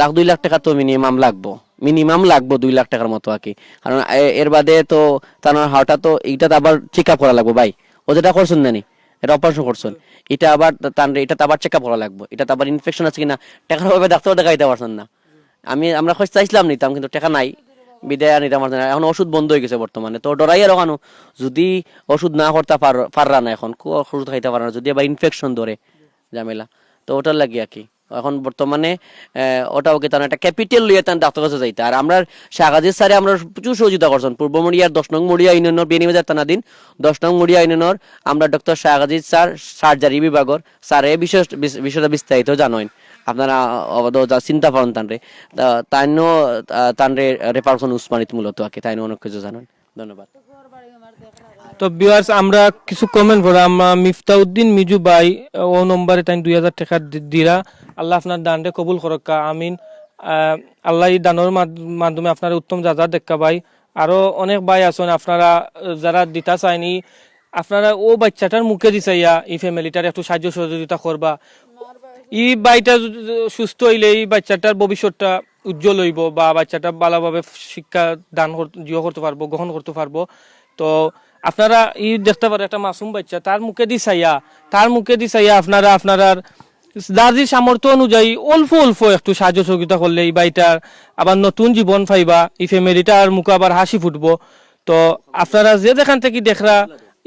লাখ দুই লাখ টেকা তো মিনিমাম লাগবো, মিনিমাম লাগবো দুই লাখ টেকার মতো আর কি। কারণ এ-, এর বাদে তো তার হার্টটা তো, এটা তো আবার চেক আপ করা লাগবো ভাই। ও যেটা করছইন না নি, এটা অপারেশন করছইন, এটা আবার তা-, তার, এটা তো আবার চেক আপ করা লাগবো, এটা তো আবার ইনফেকশন আছে কিনা, টেকার অভাবে ডাক্তারও দেখাইতে পারছইন না। আমি, আমরা খোঁজ চাইছিলাম নিতাম, কিন্তু টেকা নাই, বিদায় আর নিতাম পারছি না। এখন ওষুধ বন্ধ হয়ে গেছে বর্তমানে, তো ডরাই আর ওখানো যদি ওষুধ না করতে পার-, পাররা না, এখন কো-, ওষুধ খাইতে পাররা না, যদি আবার ইনফেকশন ধরে ঝামেলা, তো ওটার লাগি আর কি। এখন বর্তমানে, আহ, ওটাও কি তার একটা ক্যাপিটাল লইয়া তার ডাক্তার কাছে যাইতা। আর আমরা শাহগাজীর স্যারে আমরা প্রচুর সহযোগিতা করছেন। পূর্ব মড়িয়ার দশ নং মড়িয়া ইউনিয়নের বিয়ানীবাজার থানাধীন দশ নং মড়িয়া ইউনিয়নের আমরা ডক্টর শাহগাজীর স্যার সার্জারি বিভাগর স্যারে বিশেষ বিশ-, বিষয়টা বিস্তারিত জানইন। আপনারা অবধ যা চিন্তা পারেন তানরে, তা-, তাইনও, আহ, তানরে রেফার করছেন উসমানীত মূলত আর কি, তাইনও অনেক কিছু জানইন। ধন্যবাদ। তো ভিউয়ার্স, আমরা কিছু কমেন্ট পড়া, আমরা মিফতাউদ্দিন মিজু ভাই, ও নম্বরে তাই দুই হাজার টাকা দি-, দিরা। আল্লাহ আপনার দানরে কবুল করক্কা, আমিন। আহ, আল্লাহ এই দানর মাধ-, মাধ্যমে আপনার উত্তম যা যা দেখা ভাই। আরো অনেক ভাই আছেন আপনারা, আহ, যারা দিতা চাইনি, আপনারা ও বাচ্চাটার মুখে দি চাইয়া এই ফ্যামিলিটার একটু সাহায্য সহযোগিতা করবা। এই ভাইটা যদি সুস্থ হইলে এই বাচ্চাটার ভবিষ্যৎটা উজ্জ্বল হইব বা বাচ্চাটা ভালোভাবে শিক্ষা দান কর-, ইয়ে করতে পারবো, গ্রহণ করতে পারবো। তো আপনারা এই দেখতে পারেন একটা মাসুম বাচ্চা, তার মুখে দি চাইয়া, তার মুখে দি চাইয়া আপনারা আপনারার যার যে সামর্থ্য অনুযায়ী অল্প অল্প একটু সাহায্য সহযোগিতা করলে এই ভাইটার আবার নতুন জীবন পাইবা, এই ফ্যামিলিটার মুখে আবার হাসি ফুটবো। তো আপনারা যে যেখান থেকে দেখরা,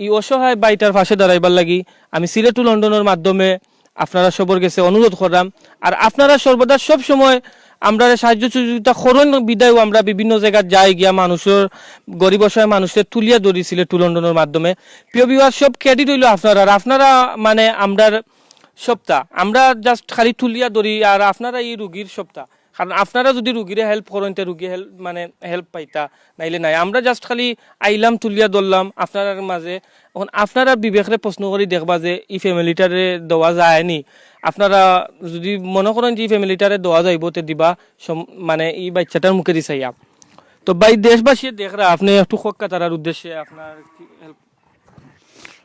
এই অসহায় ভাইটার পাশে দাঁড়াইবার লাগি আমি সিলেট টু লন্ডনের মাধ্যমে আপনারা সবর গেছে অনুরোধ করলাম। আর আপনারা সর্বদা সব সময় আমরা সাহায্য সহযোগিতা করইন বিদায়ও আমরা বিভিন্ন জায়গায় যাই গিয়া মানুষের গরিব অসহায় মানুষের তুলিয়া ধরি সিলেট টু লন্ডনের মাধ্যমে। প্রিয় ভিউয়ার, সব ক্রেডিট হইলো আপনারা, আর আপনারা মানে আমরার সবটা, আমরা জাস্ট খালি তুলিয়া ধরি, আর আপনারা এই রুগীর সবটা। কারণ আপনারা যদি রুগীরে হেল্প করেন, তে রুগী হেল্প মানে হেল্প পাইতা, নাইলে নাই। আমরা জাস্ট খালি আইলাম, তুলিয়া ধরলাম আপনারার মাঝে। এখন আপনারা বিবেকরে প্রশ্ন করি দেখবা যে এই ফ্যামিলিটারে দেওয়া যায়নি। আপনারা যদি মনে করেন যে এই ফ্যামিলিটারে দেওয়া যাইব, তে দিবা সম-, মানে এই বাচ্চাটার মুখে দি চাইয়া। তো ভাই, দেশবাসী দেখরা, আপনি একটু কউক্কা তারার উদ্দেশ্যে আপনার কি হেল্প?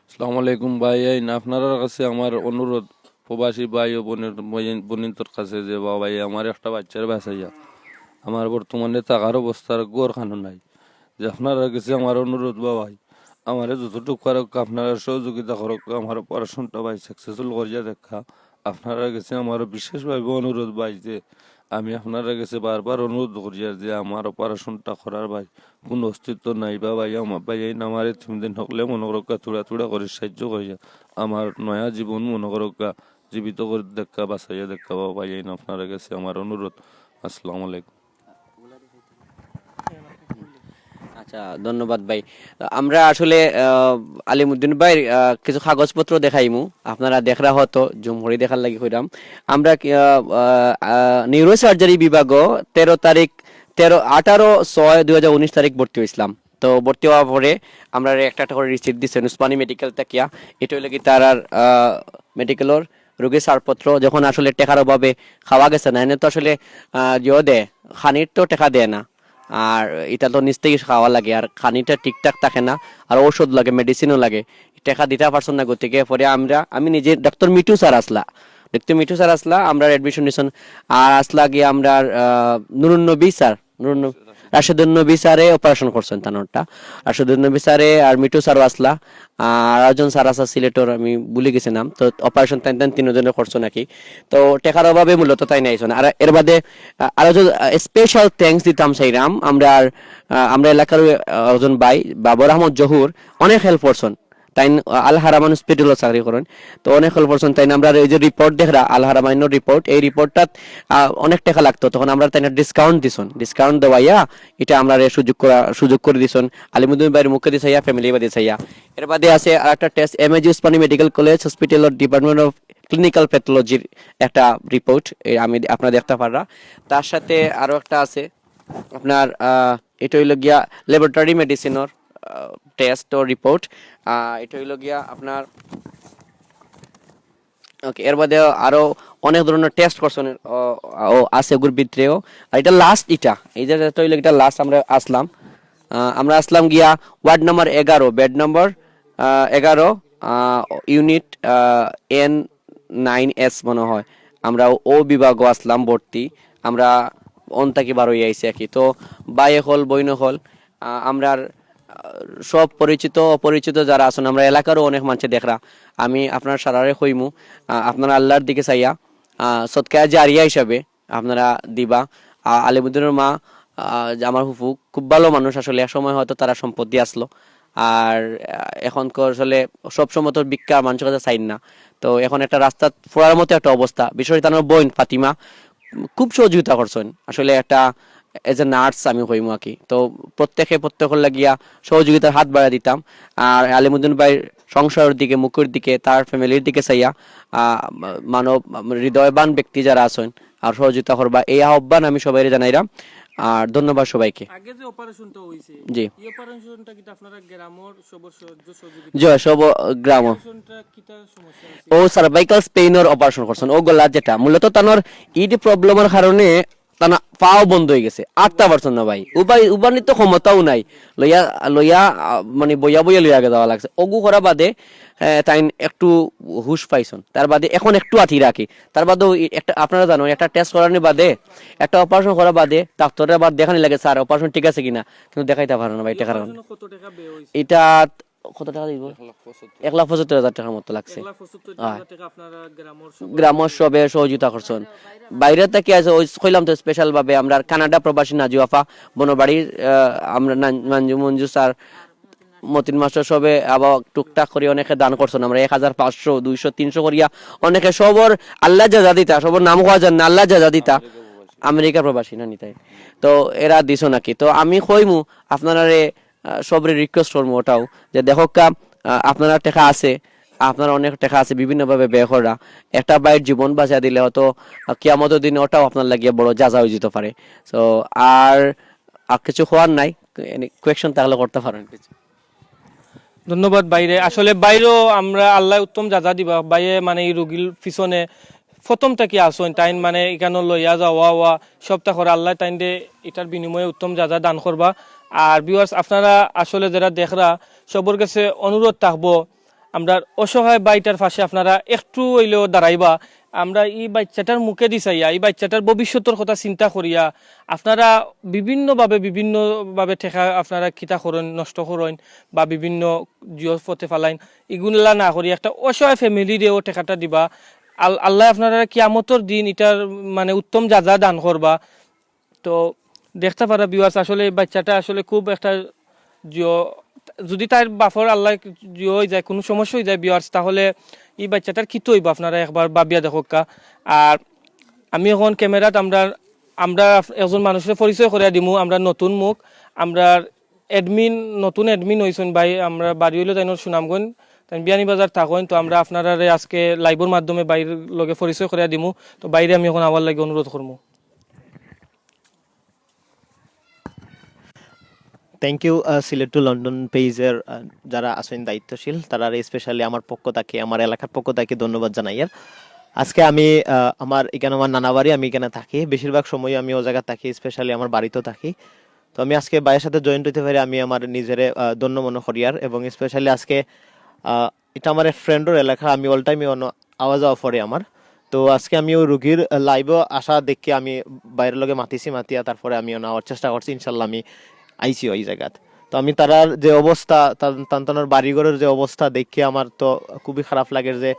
আসসালামু আলাইকুম ভাই, এই না আপনারার কাছে আমার অনুরোধ, প্রবাসী ভাই ও বোনের, বোন-, বোনিন্তর কাছে যে বাবা ভাই আমার একটা বাচ্চার বাঁচাইয়া, আমার বর্তমানে থাকার অবস্থার ঘর খানো নাই, যে আপনারার কাছে আমার অনুরোধ বাবা ভাই, আমারে যতটুকু পারক আপনারা সহযোগিতা করক, আমার অপারেশনটা ভাই সাকসেসফুল করিয়া দেখা। আপনারার কাছে আমার বিশেষভাবে অনুরোধ ভাই যে আমি আপনারার কাছে বারবার অনুরোধ করিয়ার যে আমার অপারেশনটা করার ভাই কোনো অস্তিত্ব নাই বা ভাই আমার ভাই এই আমারে তুমি দিন হকলে মনে করক্কা থুড়া থুড়া করি সাহায্য করিয়া আমার নয়া জীবন মনে করক্কা জীবিত করি দেখা বাঁচাইয়া দেখা বাবা ভাই এই আপনারার কাছে আমার অনুরোধ। আসসালামু আলাইকুম। আচ্ছা, ধন্যবাদ ভাই। আমরা আসলে, আহ, আলিমুদ্দিন ভাইর, আহ, কিছু কাগজপত্র দেখাইমু, আপনারা দেখরা হয়তো, জুম করি দেখার লাগি কইরাম। আমরা কি, আহ, আহ, আহ, নিউরো সার্জারি বিভাগও তেরো তারিখ, তেরো, আঠারো ছয় দুই হাজার উনিশ তারিখ ভর্তি হইছিলাম। তো ভর্তি হওয়ার পরে আমরা একটা একটা করে রিসিপ্ট দিছেন উসমানী মেডিকেল থাকিয়া। এটা হইলে কি তার আর, আহ, মেডিকেলর রোগীর ছাড়পত্র, যখন আসলে টেকার অভাবে খাওয়া গেছে না, এনে তো আসলে, আহ, ইয়েও দেয়, খানির তো টেকা দেয় না, আর এটা তো নিচ থেকে খাওয়া লাগে, আর খানিটা ঠিকঠাক থাকে না, আর ঔষধ লাগে, মেডিসিনও লাগে, টেকা দিতে পারছেন না। গতিকে পরে আমরা, আমি নিজে, ডক্টর মিঠু স্যার আসলা, ডক্টর মিঠু স্যার আসলা, আমরা অ্যাডমিশন নিছেন, আর আসলা গিয়ে আমরা, আহ, নুরুন্নবী স্যার, নুরুন্নবী, রাশেদুন নবী স্যারে অপারেশন করছেন তানোরটা। রাশেদুন নবী স্যারে আর মিঠু স্যারও আসলা, আর আরেকজন স্যার আসা সিলেটর, আমি ভুলে গেছি নাম। তো অপারেশন তাইন তাইন তিনজনের করছো নাকি। তো টেকার অভাবে মূলত তাইন আইছন। আর এর বাদে, আহ, আরো একজন, আহ, স্পেশাল থ্যাঙ্কস দিতাম চাইরাম আমরা, আর, আহ, আমরা এলাকার, আহ, একজন ভাই বাবর আহমদ জহুর অনেক হেল্প করছন। তাইন, আহ, আল হারামাইন হসপিটালো চাকরি করেন। তো অনেক হেল্প করছন। তাইন আমরা এই যে রিপোর্ট দেখরা, আল হারামাইনর রিপোর্ট, এই রিপোর্টটাত, আহ, অনেক টেকা লাগতো, তখন আমরা তাইন ডিসকাউন্ট দিছন। ডিসকাউন্ট দেওয়াইয়া এটা আমরা সুযোগ করা, সুযোগ করে দিছন। আলিমুদ্দিন ভাইর মুখে দিছে ইয়া, ফ্যামিলি বাদে চাইয়া। এর বাদে আছে আর একটা test, M A G Usmani medical college হসপিটালর ডিপার্টমেন্ট অফ ক্লিনিক্যাল প্যাথোলজির একটা রিপোর্ট, আমি আপনারা দেখতে পাররা। তার সাথে আরও একটা আছে আপনার, আহ, এটা হইল গিয়া ল্যাবরেটরি মেডিসিনের টেস্ট ও রিপোর্ট। এটা হইল গিয়া আপনার, ওকে, এর বাদে আরও অনেক ধরনের টেস্ট করছেন, ও, ও আছে ওগুর ভিতরেও। আর এটা লাস্ট, এটা এই যে এটা হইল, এটা লাস্ট আমরা আসলাম, আহ, আমরা আসলাম গিয়া ওয়ার্ড নাম্বার এগারো, বেড নাম্বার এগারো, ইউনিট এন নাইন এস মনে হয়। আমরা ও বিভাগও আসলাম ভর্তি। আমরা অন থাকি বার হইয়া আইছি আর কি। তো ভাই অকল, বইন অকল, আহ, আমরার, আহ, সব পরিচিত অপরিচিত যারা আছেন, আমরা এলাকারও অনেক মানুষে দেখরা। আমি আপনার সারারে কইমু, আহ, আপনারা আল্লাহর দিকে চাইয়া, আহ, সদকায়ে জারিয়া হিসাবে আপনারা দিবা। আহ, আলিমুদ্দিনের মা, আহ, যে আমার ফুফু, খুব ভালো মানুষ আসলে। এক সময় হয়তো তারা সম্পত্তি আসলো, আর, আহ, এখন কর আসলে সব সময় তো ভিক্ষা মানুষের কাছে চাইন না। তো এখন একটা রাস্তাত পড়ার মতো একটা অবস্থা, বিশেষ করে তার বইন ফাতিমা খুব সহযোগিতা করছেন। আসলে একটা এজ এ নার্স আমি কইমু আর কি। তো প্রত্যেকে প্রত্যেকের লাগিয়া সহযোগিতার হাত বাড়াই দিতাম। আর আলিমুদ্দিন ভাইর সংসারের দিকে, মুখের দিকে, তার ফ্যামিলির দিকে চাইয়া, আহ, মানব, হৃদয়বান ব্যক্তি যারা আছেন আর সহযোগিতা করবা, এই আহ্বান আমি সবাইরে জানাইলাম। আর ধন্যবাদ সবাইকে। আগে যে অপারেশনটা হইছে, জি। এই অপারেশনটা কিতা আপনারা গ্রামর সবর সাহায্য সহযোগিতা? জি, সব গ্রাম। অপারেশনটা কিতা সমস্যা আছে? ও সার্ভাইকাল স্পেইনর অপারেশন করছেন, ও গলা যেটা মূলত তানোর ইড প্রবলেমের কারণে তানা পাও বন্ধ হয়ে গেছে, আটতা পারছেন না ভাই। উবাই, উবানির তো ক্ষমতাও নাই। লইয়া, লইয়া, আহ, মানে বইয়া বইয়া লইয়া যাওয়া লাগছে। ওগু করা বাদে, আহ, তাইন একটু হুশ পাইছন। তার বাদে এখন একটু আতি রাখি। তার বাদেও ই-, একটা, আপনারা জানো, একটা টেস্ট করানোর বাদে, একটা অপারেশন করার বাদে, ডাক্তাররা বাদ দেখানি লাগে, "স্যার, অপারেশন ঠিক আছে কিনা?" কিন্তু দেখাইতে পারে না ভাই, এই টাকার কারণে। অপারেশনে কত টাকা ব্যয় হইছে? এটা কত টাকা দিব? এক লাখ পঁচাত্তর হাজার টাকার মতো লাগছে। এক লাখ পঁচাত্তর হাজার হ্যাঁ। টাকা আপনারা গ্রামর সব গ্রামর সবে সহযোগিতা করছেন। বাইরে থেকে আছে, ওই কইলাম তো, স্পেশাল ভাবে আমরা কানাডা প্রবাসী নাজু আফা, বনবাড়ির, আহ, আমরা নান-, নানজু মঞ্জু স্যার, মতিন মাস্টার সবে আবার টুকটাক করে অনেকে দান করছেন। আমরা এক হাজার পাঁচশো, দুইশো, তিনশো করিয়া অনেকে সবর আল্লাহ যা যা দিতা, সবর নাম কওয়া যান না, আল্লাহ যা যা দিতা। আমেরিকা প্রবাসী না নিতাই। তো এরা দিছো নাকি? তো আমি কইমু আপনারারে, আহ, সবরে রিকোয়েস্ট করমু ওটাও যে দেখো কা, আহ, আপনারা টেকা আছে, আপনারা অনেক টেকা আছে বিভিন্নভাবে ব্যয় করা। একটা ভাইর জীবন বাঁচিয়া দিলে হয়তো, আহ, কিয়ামতের দিন ওটাও আপনার লাগিয়া বড় যাজা হয়ে যেতে পারে। তো আর, আর কিছু কওয়ার নাই, এনি কোয়েশ্চন থাকলে করতে পারেন কিছু। ধন্যবাদ ভাইরে। আসলে ভাইরও আমরা আল্লাহ উত্তম যাজা দিবা। ভাইয়ে মানে এই রুগীর পিছনে প্রথম থাকি আছইন, তাইন মানে এখানো লইয়া যাওয়া ওয়া সবটা করে আল্লাহ তাইনরে এটার বিনিময়ে উত্তম যাজা দান করবা। আর ভিউয়ার্স, আপনারা আসলে যারা দেখরা, সবর কাছে অনুরোধ থাকবো, আমরার অসহায় ভাইটার পাশে আপনারা একটু হইলেও দাঁড়াইবা। আমরা এই বাচ্চাটার মুখেদি চাইয়া, এই বাচ্চাটার ভবিষ্যতর কথা চিন্তা করিয়া আপনারা বিভিন্নভাবে, বিভিন্নভাবে টেকা আপনারা কিতা করইন, নষ্ট করইন বা বিভিন্ন জিও পথে ফালাইন, ইগুলা না করি একটা অসহায় ফ্যামিলিরেও টেকাটা দিবা। আল-, আল্লাহ আপনারা কিয়ামতর দিন এটার মানে উত্তম যাজা দান করবা। তো দেখতা পারা ভিউয়ার্স, আসলে এই বাচ্চাটা আসলে খুব একটা জিও, যদি তার বাপর আল্লাহ জিও হয়ে যায়, কোনো সমস্যা হয়ে যায় ভিউয়ার্স, তাহলে এই বাচ্চাটার কিতা হইব আপনারা একবার ভাবিয়া দেখউক্কা। আর আমি এখন ক্যামেরাত আমরা, আমরা একজন মানুষের পরিচয় করিয়া দিমু, আমরা নতুন মুখ, আমরা অ্যাডমিন, নতুন অ্যাডমিন হইছইন ভাই, আমরা বাড়ি হইল তাইনর সুনামগঞ্জ, তাইন বিয়ানীবাজার থাকইন। তো আমরা আপনারারে আজকে লাইভর মাধ্যমে ভাইর লগে পরিচয় করিয়া দিমু। তো ভাইরে আমি এখন আওয়ার লাগি অনুরোধ করমু। Thank you, ah, Sylhet to London পেজের, আহ, যারা আছেন দায়িত্বশীল, তারা স্পেশালি আমার পক্ষ থেকে, আমার এলাকার পক্ষ থেকে ধন্যবাদ জানাই। আর আজকে আমি, আহ, আমার এখানে আমার নানা বাড়ি, আমি এখানে থাকি, বেশিরভাগ সময়ই আমি ও জায়গা থাকি, স্পেশালি আমার বাড়িতে থাকি। তো আমি আজকে ভাইয়ের সাথে জয়েন্ট হইতে পারি, আমি আমার নিজেরে, আহ, ধন্য মনে করি। আর এবং স্পেশালি আজকে, আহ, এটা আমার এক ফ্রেন্ডর এলাকা, আমি অল টাইমই অন্য আওয়া যাওয়া পড়ে আমার। তো আজকে আমি ওই রুগীর, আহ, লাইভও আসা দেখে আমি বাইরের লগে মাতিছি, মাতিয়া তারপরে আমি অন্য আওয়ার চেষ্টা করছি, ইনশাল্লাহ আমি আইছি ওই জায়গাত। তো আমি তারার যে অবস্থা, তান-, তান তানোর বাড়িঘরের যে অবস্থা দেখে আমার তো খুবই খারাপ লাগে যে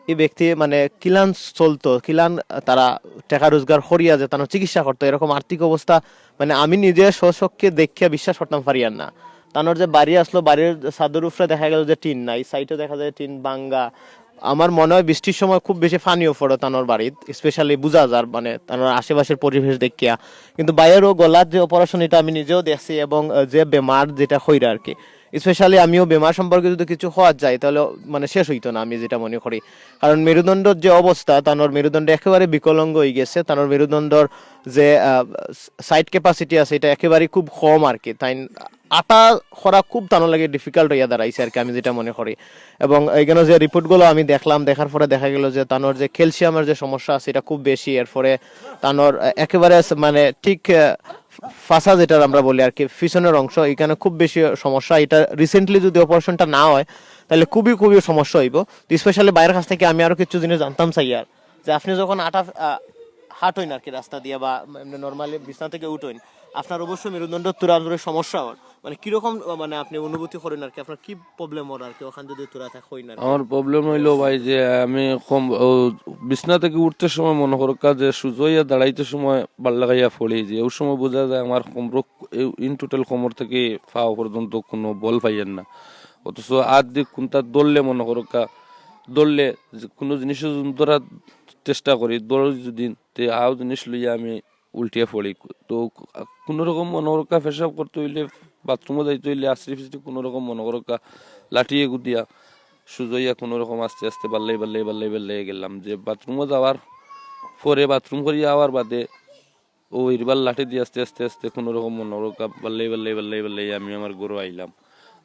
এই ব্যক্তি মানে কিলান চলতো, কিলান তারা টেকা রোজগার করিয়া যে তানোর চিকিৎসা করতো, এরকম আর্থিক অবস্থা মানে আমি নিজে স্বচক্ষে দেখিয়া বিশ্বাস করতাম পারিয়ার না। তানোর যে বাড়ি আসলো, বাড়ির ছাদর উপরে দেখা গেল যে টিন নাই, সাইডে দেখা যায় টিন ভাঙ্গা। আমার মনে হয় বৃষ্টির সময় খুব বেশি পানিও পড়ে তানোর বাড়িত, স্পেশালি বুঝা যার মানে তানোর আশেপাশের পরিবেশ দেখিয়া। কিন্তু ভাইয়েরও গলার যে অপারেশন, এটা আমি নিজেও দেখছি এবং, আহ, যে বেমার যেটা হইরা আর কি, স্পেশালি আমিও বেমার সম্পর্কে যদি কিছু কওয়া যায়, তাহলে মানে শেষ হইতো না, আমি যেটা মনে করি। কারণ মেরুদণ্ডর যে অবস্থা, তানোর মেরুদণ্ড একেবারে বিকলাঙ্গ হয়ে গেছে। তানোর মেরুদণ্ডর যে সাইট ক্যাপাসিটি আছে, এটা একেবারেই খুব কম আর কি। তাই আটা করা খুব তানোর লাগি ডিফিকাল্ট হইয়া দাঁড়াইছে আর কি, আমি যেটা মনে করি। এবং এখানে যে রিপোর্টগুলো আমি দেখলাম, দেখার পরে দেখা গেল যে তানোর যে ক্যালসিয়ামের যে সমস্যা আছে, এটা খুব বেশি। এরপরে তানোর, আহ, একেবারে স-, মানে ঠিক, আহ, ফাসা যেটা আমরা বলি আর কি, পিছনের অংশ, এখানে খুব বেশি সমস্যা। এটা রিসেন্টলি যদি অপারেশনটা না হয়, তাহলে খুবই, খুবই সমস্যা হইব। তো স্পেশালি ভাইয়ের কাছ থেকে আমি আরো কিছু জিনিস জানতাম চাই আর, যে আপনি যখন আটা, আহ, হাঁটইন আর কি রাস্তা দিয়া, বা এমনি নরমালি বিছনা থেকে উঠইন, আপনার অবশ্যই মেরুদণ্ড তুরা তুরে সমস্যা হয়, মানে কিরকম, আহ, মানে আপনি অনুভূতি করেন আর কি, আপনার কি প্রবলেম হয় আর কি, ওখান যদি তুরা থাক হইন আর কি? আমার প্রবলেম হইলো ভাই যে আমি কম, ও, বিছনা থেকে উঠতে সময় মনে করো কাজে সুজা হইয়া দাঁড়াইতে সময় বাল্লা খাইয়া পড়ি, যে ওই সময় বোঝা যায় আমার কোমর, ইন টোটাল কোমর থেকে পাও পর্যন্ত কোনো বল পাইয়ার না। অথচ আর দিক কোনটা ধরলে মনে করো কা, ধরলে যে কোনো জিনিসও যদি ধরার চেষ্টা করি, ধরি যদি, তে আও জিনিস লইয়া আমি উল্টিয়া পড়ি। তো কোনো রকম মনে করো কা পেশাব করতে হইলে, বাথরুমও যাইতে হইলে আশ্রি ফিশ্রি কোনো রকম মনে করো কা লাঠিয়ে গুদিয়া সুজা হইয়া কোনো রকম আস্তে আস্তে বাল্লাই বাল্লাই বাল্লাই বাল্লাই গেলাম। যে বাথরুমও যাওয়ার পরে, বাথরুম করিয়া আওয়ার বাদে ও ইরবার লাঠি দিয়ে আস্তে আস্তে আস্তে কোনো রকম মনে করো কা বাল্লাই বাল্লাই বাল্লাই বাল্লাই আমি আমার ঘরো আইলাম।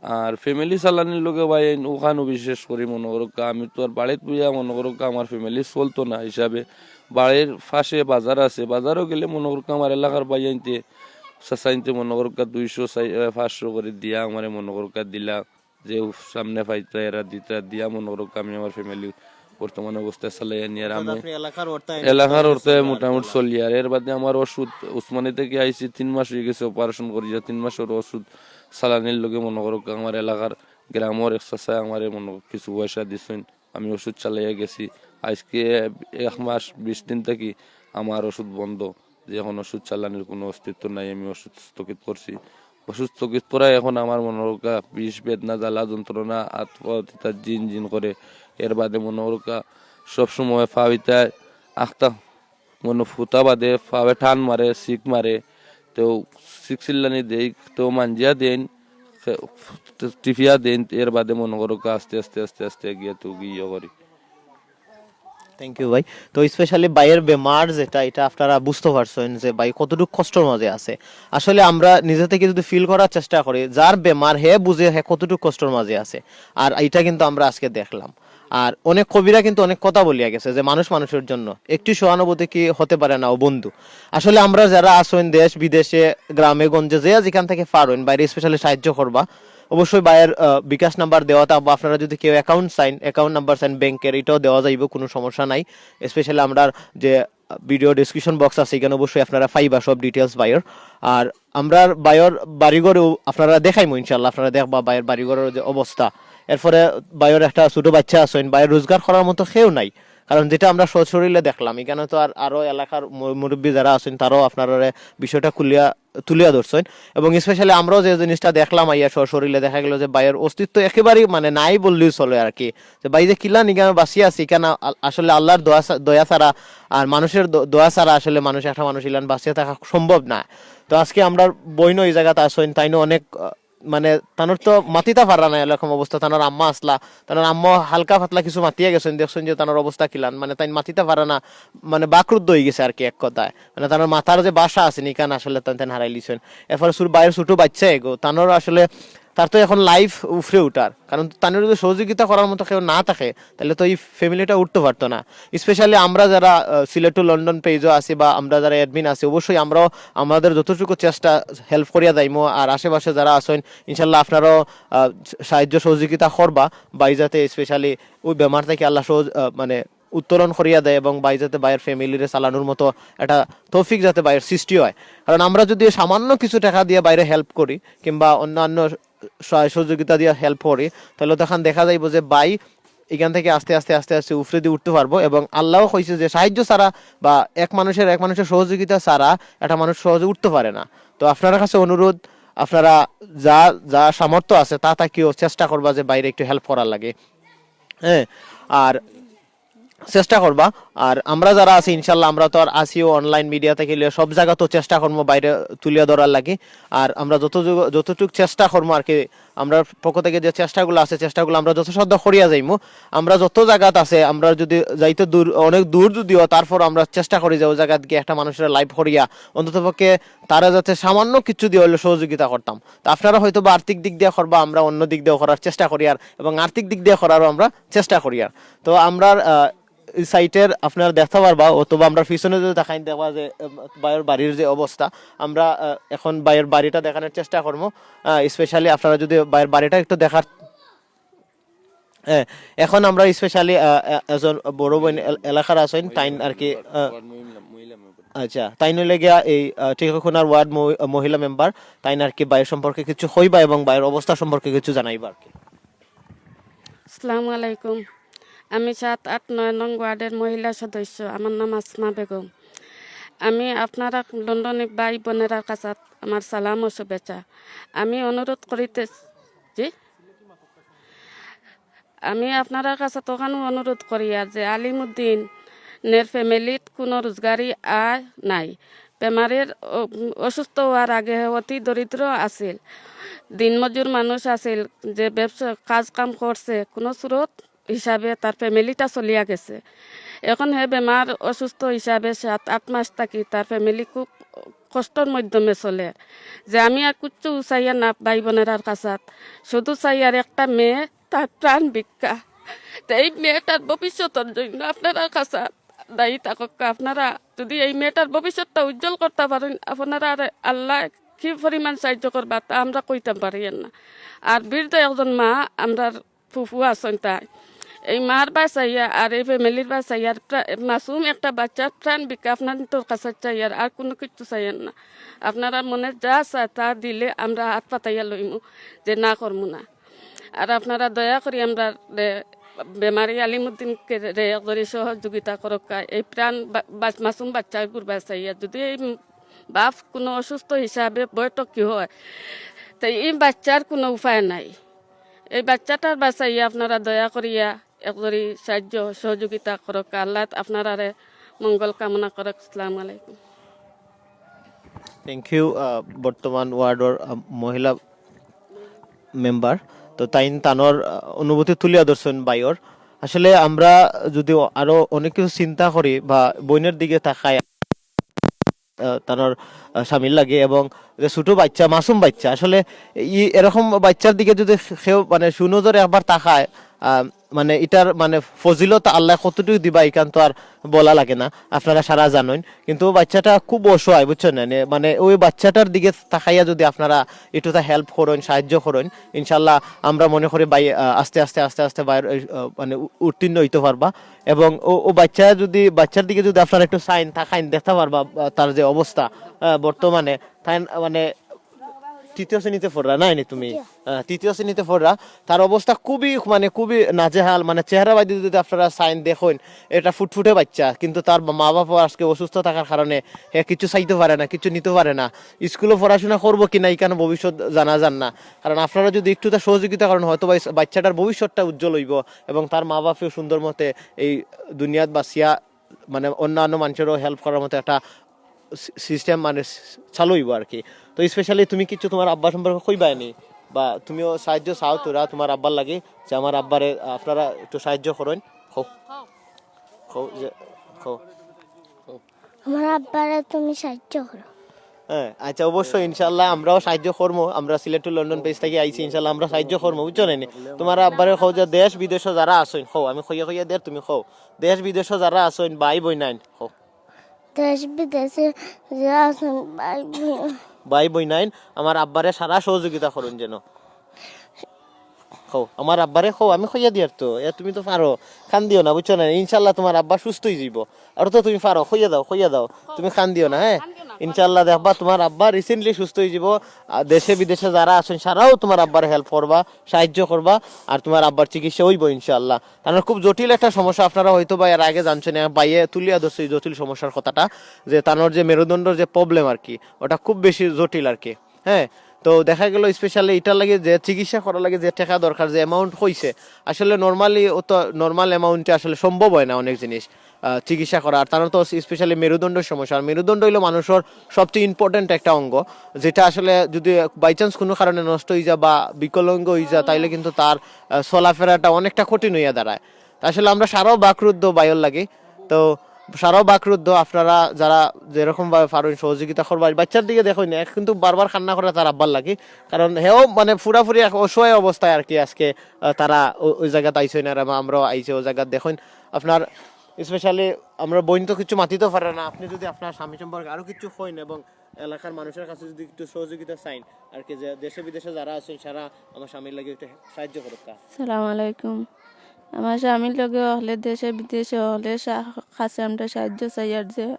আর ফ্যামিলি চালানির লগে ভাই আইন ওখানও বিশেষ করি মনে করো কা আমি তো আর বাড়িত বইয়া মনে করো কা আমার ফ্যামিলি চলতো না হিসাবে বাড়ির পাশে বাজার আছে, বাজারও গেলে মনে করো কা আমার এলাকার ভাই আইনতে, চাচা আইনতে মনে করো কা দুইশো চাই-, আহ, পাঁচশো করে দিয়া আমারে মনে করো কা দিলা, যে সামনে পাইতা এরা দিতা দিয়া মনে করো কা আমি আমার ফ্যামিলি বর্তমানে অবস্থায় চালাই আনি। আর অর্থাৎ আমি আপনি এলাকার অর্থায়ন এলাকার চলে অর্থায় গেছে আর কি মোটামুটি আমার। চলি। আর এর বাদে আমার ওষুধ উসমানী থেকে আইছি, তিন মাস হয়ে গেছে অপারেশন করি, যা তিন মাসের ওষুধ চালানির লগে মনে করো কা আমার এলাকার গ্রামের এক চাচায় আমারে মনে করো কিছু পয়সা দিছইন, আমি ওষুধ চালাইয়া গেছি। আজকে এক মাস বিশ দিন থাকি আমার ওষুধ বন্ধ, যে এখন ওষুধ চালানির কোনো অস্তিত্ব নাই, আমি ওষুধ স্থগিত করছি। ওষুধ স্থগিত করায় এখন আমার মনে করো কা বিষ বেদনা জ্বালা যন্ত্রণা আত পাও তিতা জিন জিন করে। এর বাদে মনে করো কা সবসময় ফাবিতায় আখতা মনে ফুতা বাদে ফাবে টান মারে, সিক মারে, তো সিক চিল্লানি দেই, তো মাঞ্জিয়া দেন, টিফিয়া দেন, এর বাদে মনে করো কা আস্তে আস্তে আস্তে আস্তে গিয়া তো গিয়ে করি। থ্যাংক ইউ ভাই। তো স্পেশালি ভাইয়ের বেমার যেটা, এটা আপনারা বুঝতে পারছেন যে ভাই কতটুকু কষ্টর মাঝে আছে। আসলে আমরা নিজে থেকে যদি ফিল করার চেষ্টা করি, যার বেমার হে বুঝে হে কতটুকু কষ্টর মাঝে আছে। আর এটা কিন্তু আমরা আজকে দেখলাম। আর অনেক কবিরা কিন্তু অনেক কথা বলিয়া গেছে যে মানুষ মানুষের জন্য, একটি সহানুভূতি কি হতে পারে না ও বন্ধু? আসলে আমরা যারা আছেন দেশ বিদেশে, গ্রামে গঞ্জে, যে যেখান থেকে পারেন বাইরে স্পেশালি সাহায্য করবা, অবশ্যই ভাইয়ের, আহ, বিকাশ নাম্বার দেওয়া থাকবো। আপনারা যদি কেউ অ্যাকাউন্ট চাইন, অ্যাকাউন্ট নাম্বার চাইন ব্যাংকের, এটাও দেওয়া যাইব, কোনো সমস্যা নাই। স্পেশালি আমরা যে ভিডিও ডেসক্রিপশন বক্স আছে, এখানে অবশ্যই আপনারা পাইবা সব ডিটেলস ভাইয়ের। আর আমরার ভাইয়ের বাড়িঘরেও আপনারা দেখাইমু ইনশাল্লাহ, আপনারা দেখবা ভাইয়ের বাড়িঘরের যে অবস্থা। এরপরে ভাইয়ের একটা ছোট বাচ্চা আছেন, ভাইয়ের রোজগার করার মতো কেউ নাই, কারণ যেটা আমরা সশরীরে দেখলাম, এখানে তো আর আরো এলাকার মু-, মুরব্বী যারা আছেন তারাও আপনারা বিষয়টা খুলিয়া তুলিয়া ধরছেন। এবং স্পেশালি আমরাও যে জিনিসটা দেখলাম আইয়া সশরীরে, দেখা গেল যে ভাইয়ের অস্তিত্ব একেবারেই মানে নাই বললেই চলে আর কি। যে ভাই যে কিলা নিগামে বাঁচিয়া আছি, কেন আ-, আসলে আল্লাহর দোয়া ছা-, দয়া ছাড়া আর মানুষের দ-, দোয়া ছাড়া আসলে মানুষ, একটা মানুষ ইলান বাঁচিয়া থাকা সম্ভব না। তো আজকে আমরা বইন এই জায়গাতে আছেন, তাইনও অনেক, আহ, মানে তানোর তো মাতিতা পারা নাই এরকম অবস্থা। তানোর আম্মা আসলা, তানোর আম্মা হালকা পাতলা কিছু মাতিয়া গেছেন, দেখছেন যে তানোর অবস্থা কিলান, মানে তাইন মাতিতা পারা না, মানে বাকরুদ্ধ হয়ে গেছে আর কি এক কথায়। মানে তানোর মাথার যে ভাষা আছে নিকান আসলে তান তান হারাই লিছেন। এরপরে সুর বাইরের ছোট বাচ্চা এগো, তানোর আসলে তার তো এখন লাইফ উফরে উঠার, কারণ তানোর যদি সহযোগিতা করার মতো কেউ না থাকে, তাহলে তো এই ফ্যামিলিটা উঠতে পারতো না। স্পেশালি আমরা যারা, আহ, সিলেট টু লন্ডন পেজও আছি বা আমরা যারা অ্যাডমিন আছি, অবশ্যই আমরাও আমাদের যতটুকু চেষ্টা হেল্প করিয়া যাইমু। আর আশেপাশে যারা আছেন, ইনশাল্লাহ আপনারাও, আহ, সাহায্য সহযোগিতা করবা ভাই, যাতে স্পেশালি ওই বেমার থেকে আল্লাহ সহজ, আহ, মানে উত্তরণ করিয়া দেয় এবং ভাই যাতে ভাইয়ের ফ্যামিলিরে চালানোর মতো একটা তৌফিক যাতে ভাইয়ের সৃষ্টি হয়। কারণ আমরা যদি সামান্য কিছু টাকা দিয়ে বাইরে হেল্প করি কিংবা অন্যান্য সহায় সহযোগিতা দিয়ে হেল্প করি, তাহলে তখন দেখা যাইব যে ভাই এখান থেকে আস্তে আস্তে আস্তে আস্তে উফরে দিয়ে উঠতে পারবো। এবং আল্লাহ কইছে যে সাহায্য ছাড়া বা এক মানুষের, এক মানুষের সহযোগিতা ছাড়া একটা মানুষ সহজে উঠতে পারে না। তো আপনার কাছে অনুরোধ, আপনারা যা যা সামর্থ্য আছে তা থাকিও চেষ্টা করবা যে বাইরে একটু হেল্প করার লাগে। হ্যাঁ, আর চেষ্টা করবা। আর আমরা যারা আছি ইনশাল্লাহ, আমরা তো আর আসিও অনলাইন মিডিয়া থেকে লিয়ে সব জায়গা তো চেষ্টা করবো বাইরে তুলিয়া ধরার লাগি। আর আমরা যত যতটুকু চেষ্টা করবো আর কি, আমরার পক্ষ থাকি যে চেষ্টাগুলা আছে, চেষ্টাগুলা আমরা যথাসাধ্য করিয়া যাইমু। আমরা যত জাগাত আছে, আমরা যুদি যাইতে দূর, অনেক দূর যুদিও, তারপর আমরা চেষ্টা করি যে অউ জাগাত গিয়া একটা মানুষরে live করিয়া অন্ততপক্ষে তারে যাতে সামান্য কিছু দিয়া অইলেও সহযোগিতা করতাম। তো আপনারা হয়তো বা আর্থিক দিক দিয়া করবা, আমরা অন্য দিক দিয়াও করার চেষ্টা করিয়ার, এবং আর্থিক দিক দিয়া করারও আমরা চেষ্টা করিয়ার। তো আমরার, আহ, ই site-এর আপনারা দেখতা পারবা, অথবা আমরা পিছনে যুদি তাকাইন দেখবা যে, উম, ভাইর বাড়ির যে অবস্থা, আমরা, আহ, এখন ভাইর বাড়িটা দেখানোর চেষ্টা করমু। আহ, specially আপনারা যুদি ভাইর বাড়িটা একটু দেখার, হ্যাঁ, এখন আমরা specially, আহ, এ-, একজন বড় বইন এল-, এলাকার আছইন, তাইন আর কি, আহ, আচ্ছা, তাইন অইলা গিয়া এই, আহ, টিকরখুনার ওয়ার্ড মহি-, মহিলা মেম্বার, তাইন আর কি ভাইর সম্পর্কে কিছু কইবা এবং ভাইর অবস্থা সম্পর্কে কিছু জানাইবা আর কি। আসসালামু আলাইকুম। আমি সাত, আট, নয় নং ওয়ার্ডের মহিলা সদস্য। আমার নাম আসমা বেগম। আমি আপনারা লন্ডনী ভাই বোনেরার কাছে আমার সালাম ও শুভেচ্ছা। আমি অনুরোধ করিতে, জি? আমি আপনারার কাছে তখন অনুরোধ করিয়ার যে আলিমুদ্দিনের family-ত কোনো রোজগারি আয় নাই। বেমারের অ-, অসুস্থ হওয়ার আগে অতি দরিদ্র আছিল, দিনমজুর মানুষ আছিল, যে ব্যবসা কাজ কাম করছে, কোনো স্রোত হিসাবে তার family-টা চলিয়া গেছে। এখন হে বেমার অসুস্থ হিসাবে সাত আট মাস থাকি তার family খুব কষ্টর মাধ্যমে চলের। যে আমি আর কিচ্ছু চাইয়ার না ভাই বোনেরার কাছে, শুধু চাইয়ার একটা মেয়ে, তার প্রাণ ভিক্ষা। তো এই মেয়েটার ভবিষ্যতের জন্য আপনারার কাছে দায়ী থাকুক্কা। আপনারা যদি এই মেয়েটার ভবিষ্যৎটা উজ্জ্বল করতা পারেন, আপনারারে আল্লায় কি পরিমাণ সাহায্য করবা, তা আমরা কইতাম পারিয়ার না। আর বৃদ্ধ একজন মা, আমরার ফুফু আছইন তাই, এই মার বায় চাইয়া আর এই family-র বায় চাইয়া, আর প্রা-, মাসুম একটা বাচ্চার প্রাণ ভিক্ষা আপনারার কাছে চাইয়ার, আর কোনো কিচ্ছু চাইয়ার না। আপনারার মনে যা চায় তা দিলে আমরা হাত পাতাইয়া লইমু, যে না করমু না। আর আপনারা দয়া করি আমরারে বেমারি আলিমুদ্দিনরে একজরি সহযোগিতা করুক্কা। এই প্রাণ বা-, বাচ-, মাসুম বাচ্চাগুর বায় চাইয়া। যদি এই বাপ কোনো অসুস্থ হিসাবে বৈঠকি হয়, তো এই বাচ্চার কোনো উপায় নাই। এই বাচ্চাটার বায় চাইয়া আপনারা দয়া করিয়া একজরি সাহায্য সহযোগিতা করুক্কা। আল্লাহ আপনারারে মঙ্গল কামনা করুক। আসসালামু আলাইকুম। Thank you। আহ, বর্তমান ওয়ার্ডর, আহ, মহিলা মেম্বার, তো তাইন তানর, আহ, অনুভূতি তুলিয়া ধরছইন ভাইর। আসলে আমরা যদি আরো অনেক কিছু চিন্তা করি বা বইনের দিকে তাকাই, আহ, তানর, আহ, স্বামীর লাগি এবং যে ছোট বাচ্চা, মাসুম বাচ্চা, আসলে ই এরকম বাচ্চার দিকে যদি কেউ মানে সুনজরে একবার তাকায়, আহ, মানে ইটার মানে ফজিলত আল্লাহ কতটুকু দিবা, ইখান তো আর বলা লাগে না, আপনারা সারা জানইন। কিন্তু বাচ্চাটা খুব অসহায়, বুঝছইন না? নে-, মানে ওই বাচ্চাটার দিকে তাকাইয়া যদি আপনারা একটু তা help করইন, সাহায্য করইন, ইনশাল্লাহ আমরা মনে করি ভাই, আহ, আস্তে আস্তে, আস্তে আস্তে ভাইর, আহ, মানে উ-, উত্তীর্ণ হইতে পারবা। এবং ও, ও বাচ্চা যদি, বাচ্চার দিকে যদি আপনারা একটু চাইন, তাকাইন, দেখতা পারবা, আহ, তার যে অবস্থা, আহ, বর্তমানে, তাই মানে তৃতীয় শ্রেণীতে পড়রা, নায় নি তুমি? তৃতীয়। আহ, তৃতীয় শ্রেণীতে পড়রা। তার অবস্থা খুবই, মানে, খুবই নাজেহাল, মানে, চেহারা বায়দি যদি আপনারা চাইন, দেখইন, এটা ফুটফুটে বাচ্চা, কিন্তু তার মা বাবা আজকে অসুস্থ থাকার কারণে হে কিছু চাইতে পারে না, কিছু নিতে পারে না। স্কুলে পড়াশোনা করবো কিনা, ইখান ভবিষ্যৎ জানা যার না। কারণ আপনারা যদি একটু তা সহযোগিতা করেন, হয়তো বা এই বাচ্চাটার ভবিষ্যৎটা উজ্জ্বল হইবো এবং তার মা বাপেও সুন্দর মতে এই দুনিয়াত বাঁচিয়া, মানে, অন্যান্য মানুষেরও help করার মতো একটা সি-, system, মানে, স-, চালু হইবো আর কি। তো specially তুমি কিছু তোমার আব্বা সম্পর্কে কইবায় নি, বা তুমিও সাহায্য চাও তোরা তোমার আব্বার লাগি, যে আমার আব্বারে আপনারা একটু সাহায্য করইন? কও। কও যে, কও। আমার আব্বারে তুমি সাহায্য করো। হ্যাঁ, আচ্ছা, অবশ্যই ইনশাআল্লাহ আমরাও সাহায্য করমু। আমরা Sylhet to London page থাকি আইছি, ইনশাআল্লাহ আমরা সাহায্য করমু, বুঝছো নি? তোমার আব্বারে কও যে দেশ বিদেশো যারা আছইন, কও, আমি কইয়া কইয়া দের, তুমি কও। দেশ বিদেশো যারা আছইন, ভাই বইনাইন, কও। দেশ বিদেশে যারা আছইন, ভাই বইন। ভাই বইনাইন, আমার আব্বারে সারা সহযোগিতা করইন যেন। কও, আমার আব্বারে কও, আমি কইয়া দিয়ার তো। এ, তুমি তো পারো, কান্দিও না, বুঝছো নি? ইনশাআল্লাহ তোমার আব্বা সুস্থ হই যাইবো। আর তো তুমি পারো, কইয়া দাও, কইয়া দাও। তুমি কান্দিও না, হ্যাঁ? কান্দিও না, ইনশাআল্লাহ দেখবা তোমার আব্বা recently সুস্থ হই যাইবো। আর দেশে বিদেশে যারা আছইন, সারাও তোমার আব্বারে help করবা, সাহায্য করবা, আর তোমার আব্বার চিকিৎসা হইবো ইনশাআল্লাহ। তানর খুব জটিল একটা সমস্যা, আপনারা হয়তো বা এর আগে জানছেন, এক ভাইয়ে তুলিয়া ধরছে এই জটিল সমস্যার কথাটা, যে তানর যে মেরুদণ্ডর যে problem আর কি, ওটা খুব বেশি জটিল আর কি। হ্যাঁ, তো দেখা গেল specially এটার লাগি যে চিকিৎসা করার লাগি যে টাকা দরকার, যে amount হইছে, আসলে normally ও তো normal amount-এ আসলে সম্ভব হয় না অনেক জিনিস। আহ, চিকিৎসা করা। আর তার তো স্পেশালি মেরুদণ্ডর সমস্যা। আর মেরুদণ্ড হইলো মানুষের সবচেয়ে ইম্পর্টেন্ট একটা অঙ্গ, যেটা আসলে যদি বাই চান্স কোনো কারণে নষ্ট হয়ে যায় বা বিকলাঙ্গ হয়ে যায়, তাইলে কিন্তু তার আহ, চলাফেরাটা অনেকটা কঠিন হইয়া দাঁড়ায়। তা আসলে আমরা সারাও বাকরুদ্ধ বাইর লাগি। তো সারাও বাকরুদ্ধ, আপনারা যারা যেরকম ভাবে পারেন সহযোগিতা করবা, বাচ্চার দিকে দেখইন, এক কিন্তু বারবার কান্না করে তার আব্বার লাগি, কারণ হেও মানে পুরাপুরি এক অসহায় অবস্থায় আর কি। আজকে আহ, তারা ও- ওই জায়গাত আইসইন আর আমা- আমরাও আইছি ওই জায়গাত। দেখইন আপনার স্পেশালি আমরা বইন তো কিছু মাতিতেও পারে না, আপনি যদি আপনার স্বামী সম্পর্কে আরো কিছু কইন এবং এলাকার মানুষের কাছে যদি একটু সহযোগিতা চাইন আর কি, যে দেশে বিদেশে যারা আছেন সারা আমার স্বামীর লাগি একটু সাহায্য করুক। সালাম আলাইকুম। আমার স্বামীর লগে হকলে দেশে বিদেশে হকলে সা- কাছে আমরা সাহায্য চাই, আর যে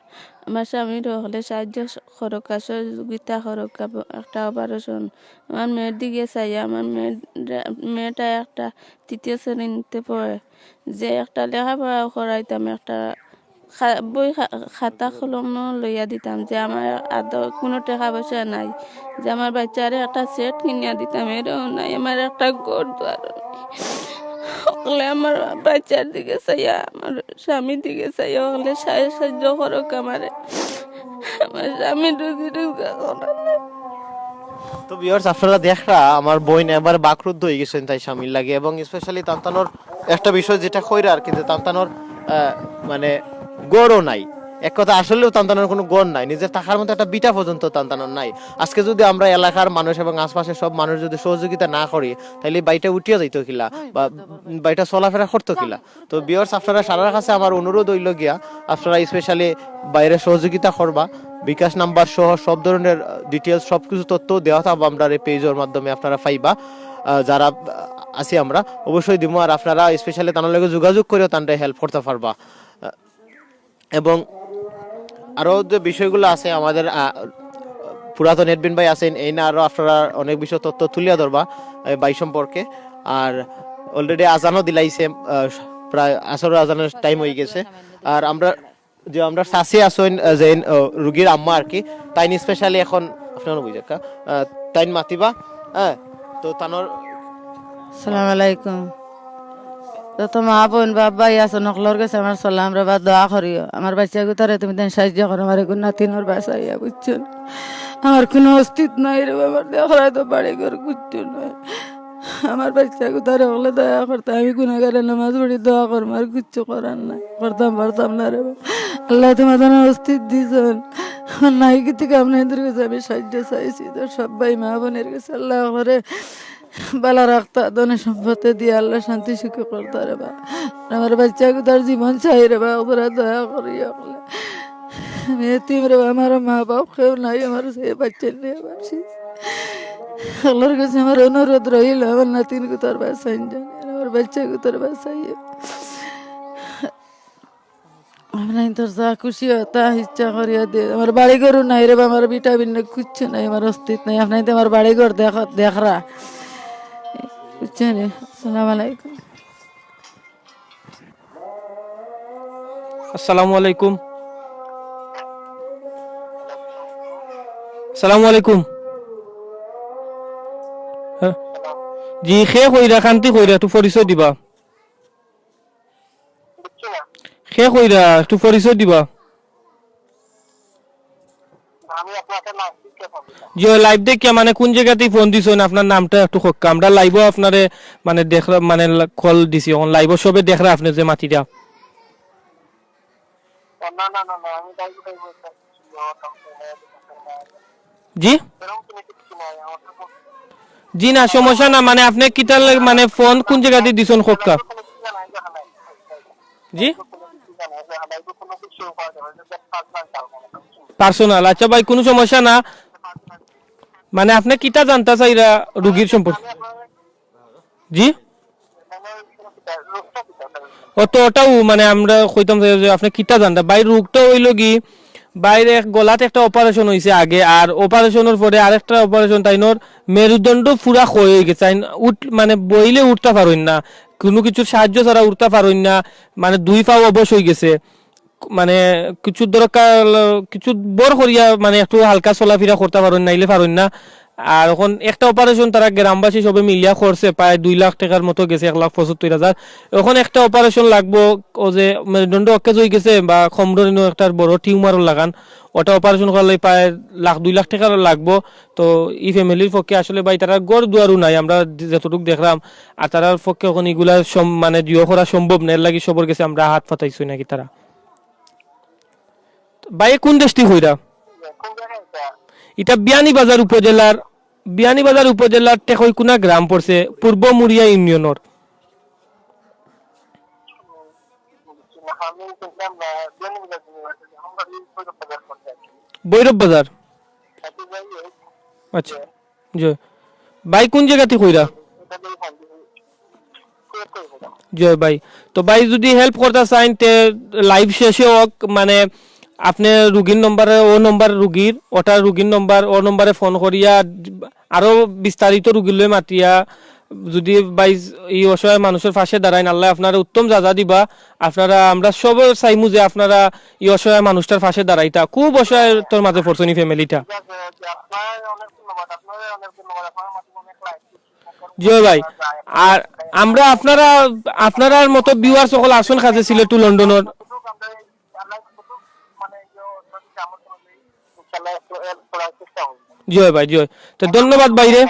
আমার স্বামীর হকলে সাহায্য স- করুক্কা, সহযোগিতা করুক্কা, ব- একটা অপারেশন। আমার মেয়ের দিকে চাই, আমার মেয়ের, মেয়েটা একটা তৃতীয় শ্রেণীতে পড়ে, যে একটা লেখাপড়া করাইতাম, একটা খা- বই খা- খাতা কলম লইয়া দিতাম, যে আমার আদৌ কোনো টাকা পয়সা নাই, যে আমার বাচ্চারে একটা সেট কিনিয়া দিতাম, এরও নাই, আমার একটা ঘর দুয়ার নাই। হকলে আমার বাচ্চার দিকে চাইয়া, আমার স্বামীর দিকে চাইয়া, হকলে সাহায্য সাহায্য করুক আমারে। আমার স্বামী রুজি রোজগার করার নাই। তো ভিউয়ার্স, আপনারা দেখরা আমার বইন এবার বাকরুদ্ধ হয়ে গেছেন তাই স্বামীর লাগে, এবং স্পেশালি তান্তানোর একটা বিষয় যেটা কইরা আর কি, যে তান্তানোর আহ, মানে গড়ও নাই। এক কথা আসলেও তান্তানোর কোনো গড় নাই, নিজের থাকার মতো একটা বিটা পর্যন্ত তান্তানোর নাই। আজকে যদি আমরা এলাকার মানুষ এবং আশপাশের সব মানুষ যদি সহযোগিতা না করি, তাহলে এই বাড়িটা উঠিয়া যাইতো কিলা বা বাড়িটা চলাফেরা করতো কিলা। তো ভিউয়ার্স, আপনারা সারার কাছে আমার অনুরোধ হইল গিয়া, আপনারা স্পেশালি বাইরে সহযোগিতা করবা। বিকাশ নাম্বার সহ সব ধরনের ডিটেলস, সব কিছু তথ্য দেওয়া থাকবো আমরা এই পেজের মাধ্যমে, আপনারা পাইবা। আহ, যারা আহ, আছি আমরা অবশ্যই দিমু। আর আপনারা স্পেশালি তার লগে যোগাযোগ করেও তানরে হেল্প করতে পারবা। আহ, এবং আরও যে বিষয়গুলো আছে আমাদের, আহ, পুরাতন অ্যাডমিন ভাই আছেন, এই না আরও আপনারা অনেক বিষয় তথ্য তুলিয়া ধরবা এই ভাই সম্পর্কে। আর অলরেডি আজানও দিলাইছে, আহ, প্রায় আসর আজানের টাইম হয়ে গেছে। আর আমরা যে আমরা চাচি আছইন, আহ, যে, আহ, রুগীর আম্মা আর কি, তাইন স্পেশালি এখন আপনারা বুঝে কা, আহ, তাইন মাতিবা, হ্যাঁ, তো তানোর সালাম আলাইকুম। যত মা বইন বাপ ভাই আছইন, হকলর গেছে আমার সালাম রে বা, দোয়া করিও। আমার বাচ্চা গুতারে তুমি দেন সাহায্য করো, আমার এগুন নাতিনর বাসাইয়া, বুঝছো নি? আমার কোনো অস্তিত্ব নাই রে বাবা, দেখরায় তো বাড়ি ঘর কিচ্ছু নাই। আমার বাচ্চা গুতারে হকলে দয়া করতা, আমি গুনাগারে নামাজ পড়ি দোয়া করমু, আর কিচ্ছু করার নাই, করতাম পারতাম না রে বাবা। আল্লায় তোমার জন্য অস্তিত্ব দিছইন, আমার নাই কিছু কাম নাই, তোর কাছে আমি সাহায্য চাইছি, তোর সব ভাই মা বইনর গেছে আল্লায় করে বালা রাখতা, ধনে সম্পদে দিয়া আল্লায় শান্তি সুখে করতা রে বা। আমার বাচ্চা গুতার জীবন চাই রে বা, ওরা দয়া করি হকলে। আমি এতিম রে বা, আমার মা বাপ কেউ নাই, আমার সেই বাচ্চা নিয়ে বাসি। আল্লাহর কাছে আমার অনুরোধ রইল, আমার নাতিন গুতার বাসাইন জানি, আমার বাচ্চা গুতার বাসাই। আপনাইনতর যা খুশি হয় তা ইচ্ছা করিয়া দে। আমার বাড়ি ঘরও নাই রে বা, আমার ভিটা ভিন্ন কিচ্ছু নাই, আমার অস্তিত্ব নাই। আপনাইনতে আমার বাড়ি ঘর দেখ-, দেখরা, বুঝছো নি? আসসালামু আলাইকুম। আসসালামু আলাইকুম। আসসালামু আলাইকুম। হ্যাঁ। জি, কে কইরা, কান্তি কইরা, একটু পরিচয় দিবা। কে কইরা, একটু পরিচয় দিবা। জি, ওই লাইভ দেখিয়া, মানে, কোন জায়গাতেই ফোন দিছইন, আপনার নামটা একটু কউক্কা। আমরা লাইভও আপনারে, মানে, দেখরা, মানে, কল দিছি, এখন লাইভও সবে দেখরা আপনি যে মাতিরা। জি? জি না, সমস্যা না, মানে, আপনি কিতা লা-, মানে, ফোন কোন জায়গাতেই দিছইন কউক্কা। জি? পার্সোনাল। আচ্ছা ভাই, কোনো সমস্যা না। মানে, আপনি কিতা জানতা চাইরা রুগীর সম্পর্কে? জি? ও তো ওটাও, মানে, আমরা কইতাম চাই যে আপনি কিতা জানতা। ভাইর রোগটা হইল কি, ভাইর এক গলাত একটা অপারেশন হইছে আগে, আর অপারেশনের পরে আরেকটা অপারেশন, তাইনর মেরুদণ্ড পুরা ক্ষয় হয়ে গেছে। তাইন উঠ-, মানে, বইলে উঠতা পারইন না, কোনো কিছুর সাহায্য ছাড়া উঠতা পারইন না, মানে, দুই পাও অবশ হয়ে গেছে। মানে, কিছু দরকার, কিছু বড় করিয়া, মানে, একটু হালকা চলাফেরা করতা পারইন, নাইলে পারইন না। আর অখন একটা অপারেশন তারা গ্রামবাসী সবে মিলিয়া করছে, প্রায় দুই লাখ টেকার মতো গেছে, এক লাখ পঁচাত্তর হাজার। অখন একটা অপারেশন লাগবো, ও যে মেরুদণ্ড অকেজ অইগেছে বা কমরর ইনো একটা বড় টিউমার লাগান, ওটা অপারেশন করার লাগি প্রায় লাখ, দুই লাখ টেকা লাগবো। তো ই ফ্যামিলির পক্ষে আসলে ভাই তারার ঘর দুয়ারও নাই, আমরা যতটুক দেখলাম, আর তারার পক্ষে অখন ইগুলা সম-, মানে জিও করা সম্ভব না, এর লাগি সবর গেছে আমরা হাত পাতাইছি নাকি তারা। ভাই, কোন দেশটি কইরা? ইটা বিয়ানীবাজার উপজেলার, বিয়ানীবাজার উপজেলার টেকইকুনা গ্রাম পড়ছে, পূর্ব মুরিয়া ইউনিয়নর। ভৈরব বাজার। আচ্ছা, জি। ভাই, কোন জাগাতে কইরা? জি ভাই, তো ভাই যদি হেল্প করতা চাইন, তে লাইভ শেষে হোক, মানে, আপনে রুগীর নম্বরে, ও নম্বর রুগীর, ওটা রুগীর নম্বর, ও নম্বরে ফোন করিয়া আরো বিস্তারিত রুগীর লই মাতিয়া, যদি ভাই ই অসহায় মানুষর পাশে দাঁড়াইন, আল্লায় আপনারে উত্তম যা যা দিবা। আপনারা, আমরা সবে চাইমু যে আপনারা ই অসহায় মানুষটার পাশে দাঁড়াইতা। খুব অসহায়তার মাঝে পড়ছইন ই ফ্যামিলিটা। জি ভাই, আর আমরা, আপনারা, আপনারার মতো ভিউয়ার সকল আসুন কাছে সিলেট টু লন্ডনর। জি ভাই, জি। তো ধন্যবাদ ভাইরে।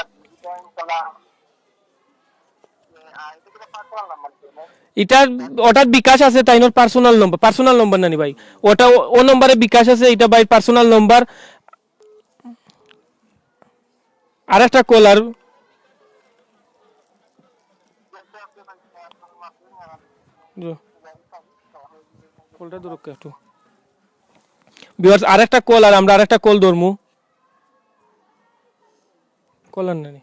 ইটার, ওটার বিকাশ আছে, তাইনর পার্সোনাল নম্বর, পার্সোনাল নম্বর নানি ভাই, ওটা ও, ও নম্বরে বিকাশ আছে, এটা ভাই পার্সোনাল নম্বর। আর একটা কল আর জি। কলটা ধরুক একটু। ভিউয়ার্স, আরেকটা কল আর আমরা আরেকটা কল ধরমু। কল আর নানি।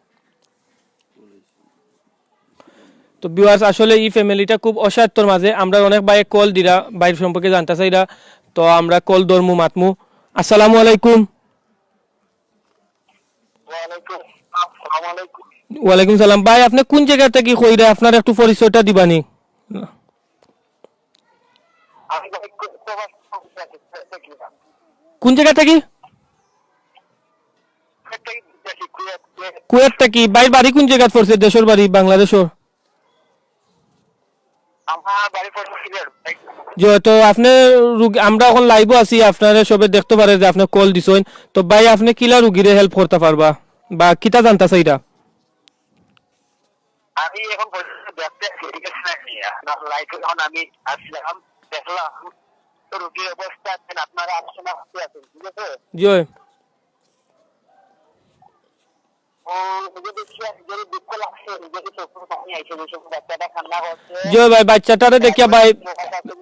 তো ভিউয়ার্স, আসলে ই ফ্যামিলিটা খুব অসাধ্যর মাঝে। আমরা অনেক ভাইয়ে কল দিরা, ভাইর সম্পর্কে জানতা চাইরা। তো আমরা কল ধরমু, মাতমু। আসসালামু আলাইকুম। ওয়ালাইকুম আসসালাম। ওয়ালাইকুম সালাম। ভাই, আপনে কোন জাগা থাকি কইরা? আপনার একটু পরিচয়টা দিবানি? আমি ভাই কো-, প্রবাস থাকি। কোন জাগা থাকি? কুয়েত থাকি। ভাইর বাড়ি কোন জাগাত পড়ছে? দেশর বাড়ি বাংলাদেশর? আমার বাড়ি পড়ছে সিলেট, ভাই। জি, তো আপনে রুগী, আমরা অখন লাইভও আছি, আপনারে সবে দেখতো পারে যে আপনে কল দিছইন। তো ভাই, আপনে কিলা রুগীরে হেল্প করতা পারবা বা কিতা জানতা চাইরা? আমি এখন পর্যন্ত দেখতে আছি, ঠিক আছে? আপনার লাইভে এখন আমি আসলাম, দেখলাম তো রুগীর অবস্থা, then আপনারা আলোচনা করতে আছেন, ঠিক আছে? জি। ও, নিজে দেখিয়া নিজের দুঃখ লাগছে, নিজের চোখের পানি আইছে, যে সময় বাচ্চাটা কান্না করছে। জি ভাই, বাচ্চাটারে দেখিয়া ভাই,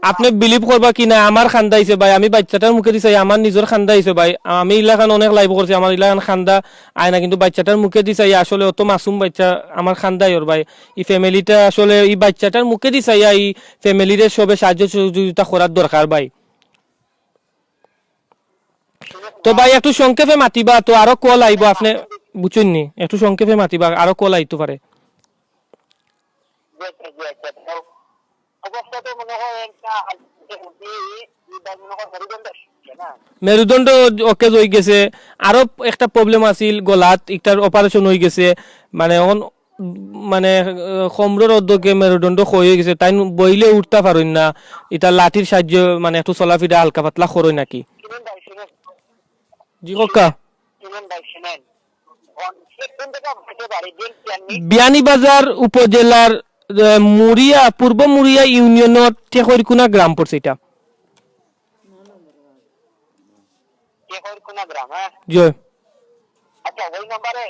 আপনে বিলিভ করবা কি না, আমার কান্দা আইছে ভাই। আমি বাচ্চাটার মুখেদি চাই, আমার নিজর কান্দা আইছে ভাই। আমি ইলাখান অনেক লাইভ করছি, আমার ইলাখান কান্দা আয় না, কিন্তু বাচ্চাটার মুখেদি চাই, আসলে অত মাসুম বাচ্চা, আমার কান্দা আয় ওর ভাই। ই ফ্যামিলিটা আসলে, ই বাচ্চাটার মুখেদি চাইয়া ই ফ্যামিলিরে সবে সাহায্য সহযোগিতা করার দরকার ভাই। তো ভাই, একটু সংক্ষেপে মাতিবা, তো আরো কল আইবো, আপনে বুঝছইন নি? একটু সংক্ষেপে মাতিবা, আরো কল আইতো পারে। জি, জি, জি, আচ্ছা। তো অবস্থা তো মনে হয় একটা, এই, এই ভাই মনে হয় মেরুদণ্ড শিখছে না? মেরুদণ্ড অকেজ অইগেছে, আরো একটা প্রবলেম আছিল গলাত, ইটার অপারেশন অইগেছে, মানে অখন মানে, আহ, কমরর অর্ধেকে মেরুদণ্ড ক্ষয় অইগেছে, তাইন বইলে উঠতা পারইন না। ইটা লাঠির সাহায্যে, মানে, একটু চলাফিরা হালকা পাতলা করইন নাকি? শুনেন ভাই, শুনেন। জি, কক্কা। শুনেন ভাই, শুনেন। কোন, কোন জায়গা হইতে পারে? বিয়ানীবাজার উপজেলার, আহ, মুরিয়া, পূর্ব মুরিয়া ইউনিয়নর টেকইরকুনা গ্রাম পড়ছে ইটা। টেকইরকুনা গ্রাম, হ্যাঁ? জি। আচ্ছা, ওই নম্বরে,